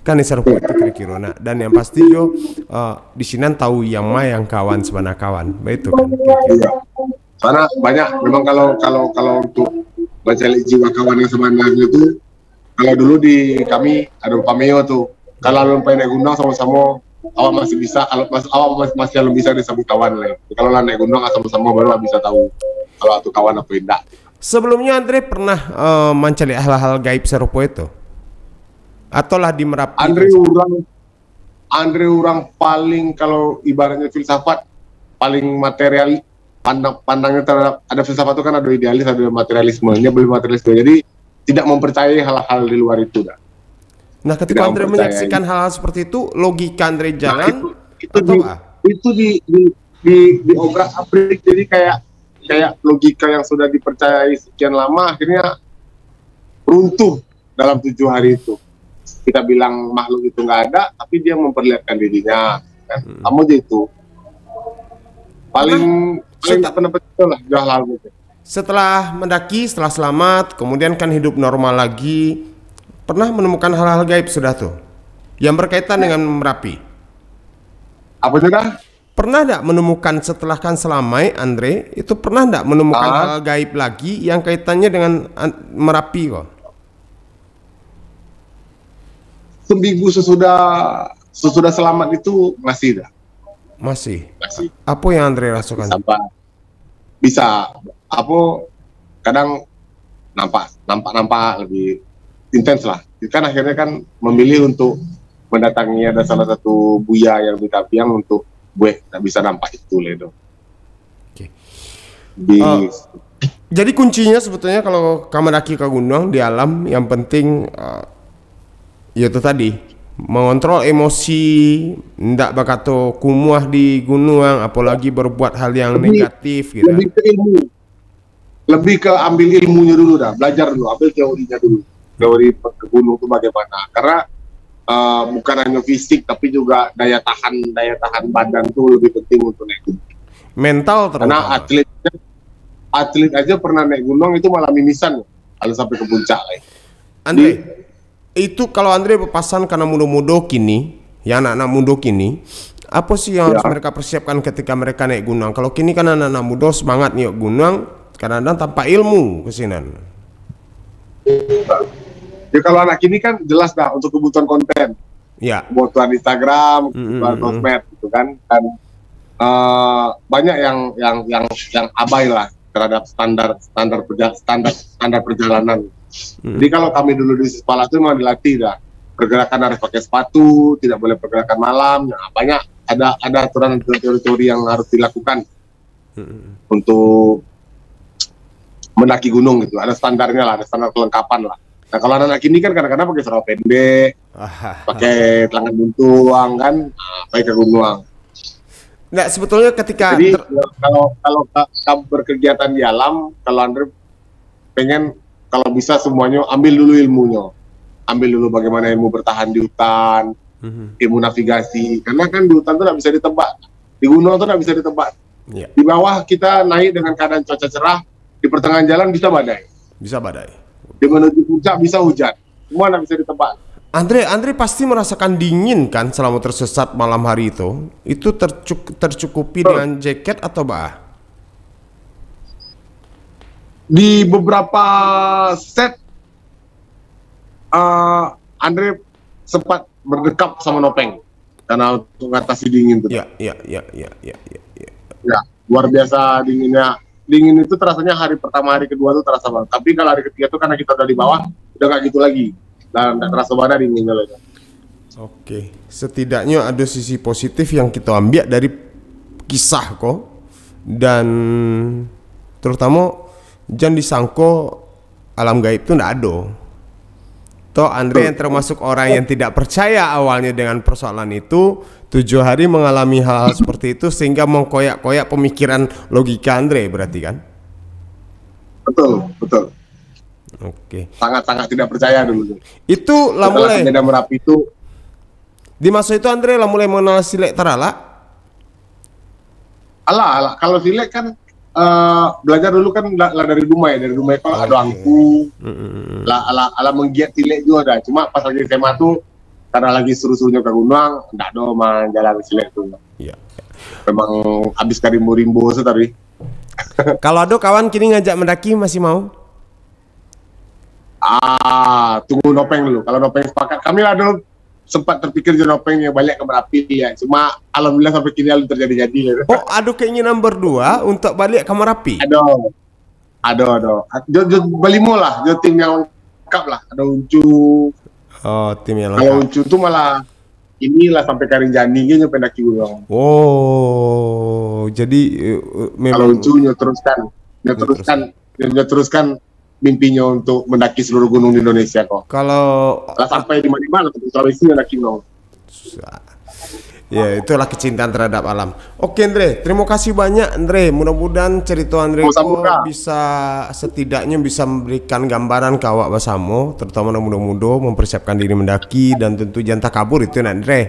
Kan sarupo itu kira-kira nak. Dan yang pasti jo uh, di sinan tahu yang ma yang kawan sebenarnya kawan. Begitu kan kira-kira. Iya. Karena banyak memang kalau kalau kalau untuk mencari jiwa kawan yang sebenarnya itu kalau dulu di kami ada Pameo tu. Kalau alun pai naik gunung sama-sama, awak masih bisa, awak masih, masih alun bisa disebut kawan lah. Kalau lah naik gunung sama-sama baru lah bisa tahu kalau itu kawan apa indak. Sebelumnya Andre pernah uh, mencari hal-hal gaib serupa itu? Atau lah di Merapi? Andre orang Andre orang paling kalau ibaratnya filsafat paling material pandang pandangnya terhadap ada filsafat itu kan ada idealis ada materialisme ini lebih materialisme jadi tidak mempercayai hal-hal di luar itu dah. Nah, ketika Andre menyaksikan hal-hal seperti itu, logika Andre jalan nah, itu, itu atau di, apa? Itu di di di, di obrak abrik jadi kayak kayak logika yang sudah dipercayai sekian lama akhirnya runtuh dalam tujuh hari itu. Kita bilang makhluk itu nggak ada, tapi dia memperlihatkan dirinya. Kan? Hmm. Sama aja itu. Paling paling tak pernah betul lah jual hal itu. Setelah mendaki, setelah selamat, kemudian kan hidup normal lagi. Pernah menemukan hal-hal gaib sudah tuh? Yang berkaitan dengan Merapi. Apa sudah? Pernah ndak menemukan setelah kan selamaik, Andre, itu pernah ndak menemukan hal gaib lagi yang kaitannya dengan an-, Merapi ko? Seminggu sesudah sesudah selamat itu masih dah. Masih. Masih. Apa yang Andre rasakan? Sabar. Bisa apa kadang nampak nampak nampak lebih intens lah. Kan akhirnya kan memilih untuk mendatangi ada salah satu buya yang di Tapiang untuk buek tak bisa nampak itu lah itu. Oke. Di uh, jadi kuncinya sebetulnya kalau ka mandaki ka gunung di alam, yang penting uh, ya itu tadi, mengontrol emosi, ndak bakato kumuah di gunung, apalagi berbuat hal yang negatif gitu. Lebih ke ilmu, lebih ke ambil ilmunya dulu dah, belajar dulu, ambil teorinya dulu, teori ke gunung itu bagaimana, karena uh, bukan hanya fisik tapi juga daya tahan daya tahan badan tuh lebih penting untuk naik gunung. Mental terutama. Karena atlet atlet aja pernah naik gunung itu malah mimisan kalau sampai ke puncak. Andre, di, itu kalau Andre berpasan karena mudo-mudo kini, ya anak-anak mudo kini, apa sih yang ya. harus mereka persiapkan ketika mereka naik gunung? Kalau kini kan anak-anak mudo semangat naik gunung, kadang-kadang tanpa ilmu kesinan. Ya kalau anak kini kan jelas dah untuk kebutuhan konten. Ya. Kebutuhan Instagram, mm, kebutuhan mm, sosmed gitu kan. Dan uh, banyak yang yang yang yang abai lah terhadap standar standar perja, standar standar perjalanan. Hmm. Jadi kalau kami dulu di sekolah itu memang dilatih dah pergerakan harus pakai sepatu, tidak boleh pergerakan malam. Nah, banyak ada ada aturan teori-teori yang harus dilakukan hmm. untuk mendaki gunung gitu. Ada standarnya lah, ada standar kelengkapan lah. Nah kalau anak-anak kini kan kadang-kadang pakai sarawa pendek, pakai telangan buntuang kan, nah, pakai ke gunung. Nah sebetulnya ketika jadi ter- kalau kalau kamu berkegiatan di alam, kalau Andre pengen kalau bisa semuanya ambil dulu ilmunya, ambil dulu bagaimana ilmu bertahan di hutan, mm-hmm. ilmu navigasi, karena kan di hutan tuh nggak bisa ditebak, di gunung tuh nggak bisa ditebak. Yeah. Di bawah kita naik dengan keadaan cuaca cerah, di pertengahan jalan bisa badai. Bisa badai. Di menuju puncak bisa hujan. Semua nggak bisa ditebak. Andre, Andre pasti merasakan dingin kan selama tersesat malam hari itu? Itu tercuk, tercukupi Betul. dengan jaket atau bah? Di beberapa set uh, Andre sempat berdekap sama Nopeng karena untuk mengatasi dingin tuh. Ya, ya, ya, ya, ya, ya, ya. Ya, luar biasa dinginnya. Dingin itu terasanya hari pertama, hari kedua tuh terasa banget. Tapi kalau hari ketiga tuh karena kita udah di bawah, udah nggak gitu lagi. Dan nggak terasa banget dinginnya lagi. Oke, setidaknya ada sisi positif yang kita ambil dari kisah ko. Dan terutama jangan disangko alam gaib tu ndak ado. Toh Andre yang termasuk orang yang tidak percaya awalnya dengan persoalan itu, tujuh hari mengalami hal-hal seperti itu sehingga mengkoyak-koyak pemikiran logika Andre berarti kan? Betul, betul. Oke. Sangat-sangat tidak percaya dulu. Itu lah mulai. Medan Merapi itu. Di masa itu Andre lah mulai mengenal silek taralak? Alah, alah. Kalau silek kan uh, belajar dulu kan lah, lah dari rumah ya, dari rumah kalau okay. ada angku, mm-hmm. lah, lah, lah menggiat silek juga dah. Cuma pas lagi S M A tu karena lagi seru-serunya ke gunung, ndak ada mah jalan silek tu. Iya. Memang habis karimbo-rimbo tu tadi. Kalau ada kawan kini ngajak mendaki masih mau? Ah, tunggu Nopeng dulu. Kalau Nopeng sepakat, kami lah dulu sempat terpikir jo Nopeng yang balik ke Merapi ya. Cuma alhamdulillah sampai kini belum terjadi-jadi. Oh, ada keinginan berdua untuk balik ke Merapi? Ada. Ada, ada. Jo, jo, berlima lah, jo tim yang lengkap lah. Ada Uncu. Oh, tim yang lengkap. Kalau Uncu tu malah inilah sampai Karinjani ke pendaki gunung. Oh, jadi uh, memang Kalau Uncu nyo teruskan, nyo teruskan, nyo teruskan mimpinya untuk mendaki seluruh gunung di Indonesia kok. Kalau lah sampai di mana-mana, sampai Sulawesi mendaki gunung. Susah. Ya, itulah kecintaan terhadap alam. Oke, Andre, terima kasih banyak, Andre. Mudah-mudahan cerita Andre ko bisa, setidaknya bisa memberikan gambaran ke awak basamo, terutama anak mudo-mudo mempersiapkan diri mendaki dan tentu jangan takabur itu, nak, Andre.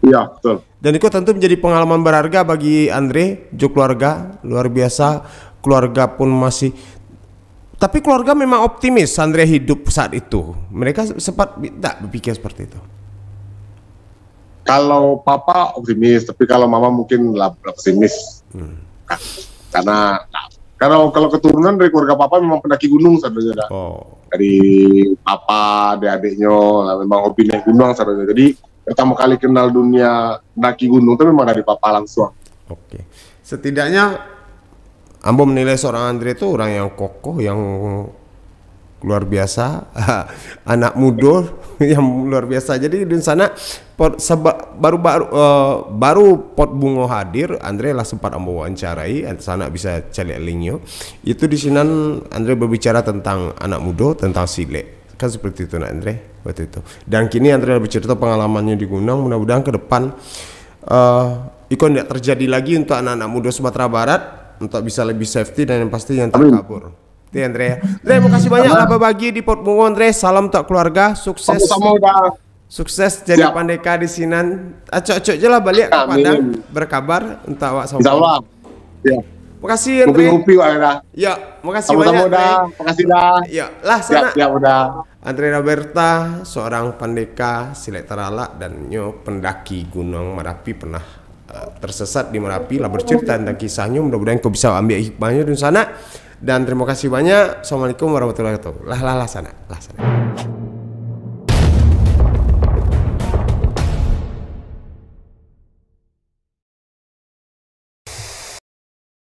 Iya, betul. Dan itu tentu menjadi pengalaman berharga bagi Andre, jo keluarga, luar biasa. Keluarga pun masih, tapi keluarga memang optimis Andre hidup saat itu. Mereka sempat tidak berpikir seperti itu. Kalau papa optimis, tapi kalau mama mungkin lah pesimis. Hmm. Karena kalau kalau keturunan dari keluarga papa memang pendaki gunung sebenarnya dah. Oh. Dari papa, adik-adiknya lah memang hobi naik gunung sebenarnya. Jadi pertama kali kenal dunia daki gunung itu memang dari papa langsung. Oke. Setidaknya ambo menilai seorang Andre itu orang yang kokoh, yang luar biasa, anak mudo yang luar biasa. Jadi di sana baru-baru uh, baru Pot Bungo hadir, Andre lah sempat ambo wawancarai, sanak bisa caliak linknya. Itu di sinan Andre berbicara tentang anak mudo, tentang silek. Kan seperti itu, nak, Andre, waktu itu. Dan kini Andre lah bercerita pengalamannya di gunung. Mudah-mudahan ke depan uh, iko tidak terjadi lagi untuk anak-anak muda Sumatera Barat, untuk bisa lebih safety dan yang pasti yang takabur. Itu ya, Andre. Andre, makasih banyak lah berbagi di Pot Bungo, Andre. Salam untuk keluarga, sukses. Sama-sama, udah. Sukses jadi Siap. Pandeka di sinan. Acok-acok je lah balik ke Padang, berkabar untuk awak sama. Insya Allah. Ya. Makasih, Andre. Kopi-kopi, Wak, dah. Ya, makasih banyak, dah. Makasih, dah. Ya, lah sana. Siap, siap, udah. Andre Roberta, seorang pandeka silek taralak dan nyo pendaki Gunung Marapi, pernah uh, tersesat di Marapi, lah bercerita tentang kisahnya. Mudah-mudahan kau bisa ambil hikmahnya di sana. Dan terima kasih banyak. Assalamualaikum warahmatullahi wabarakatuh. Lah, lah, lah sana, lah sana.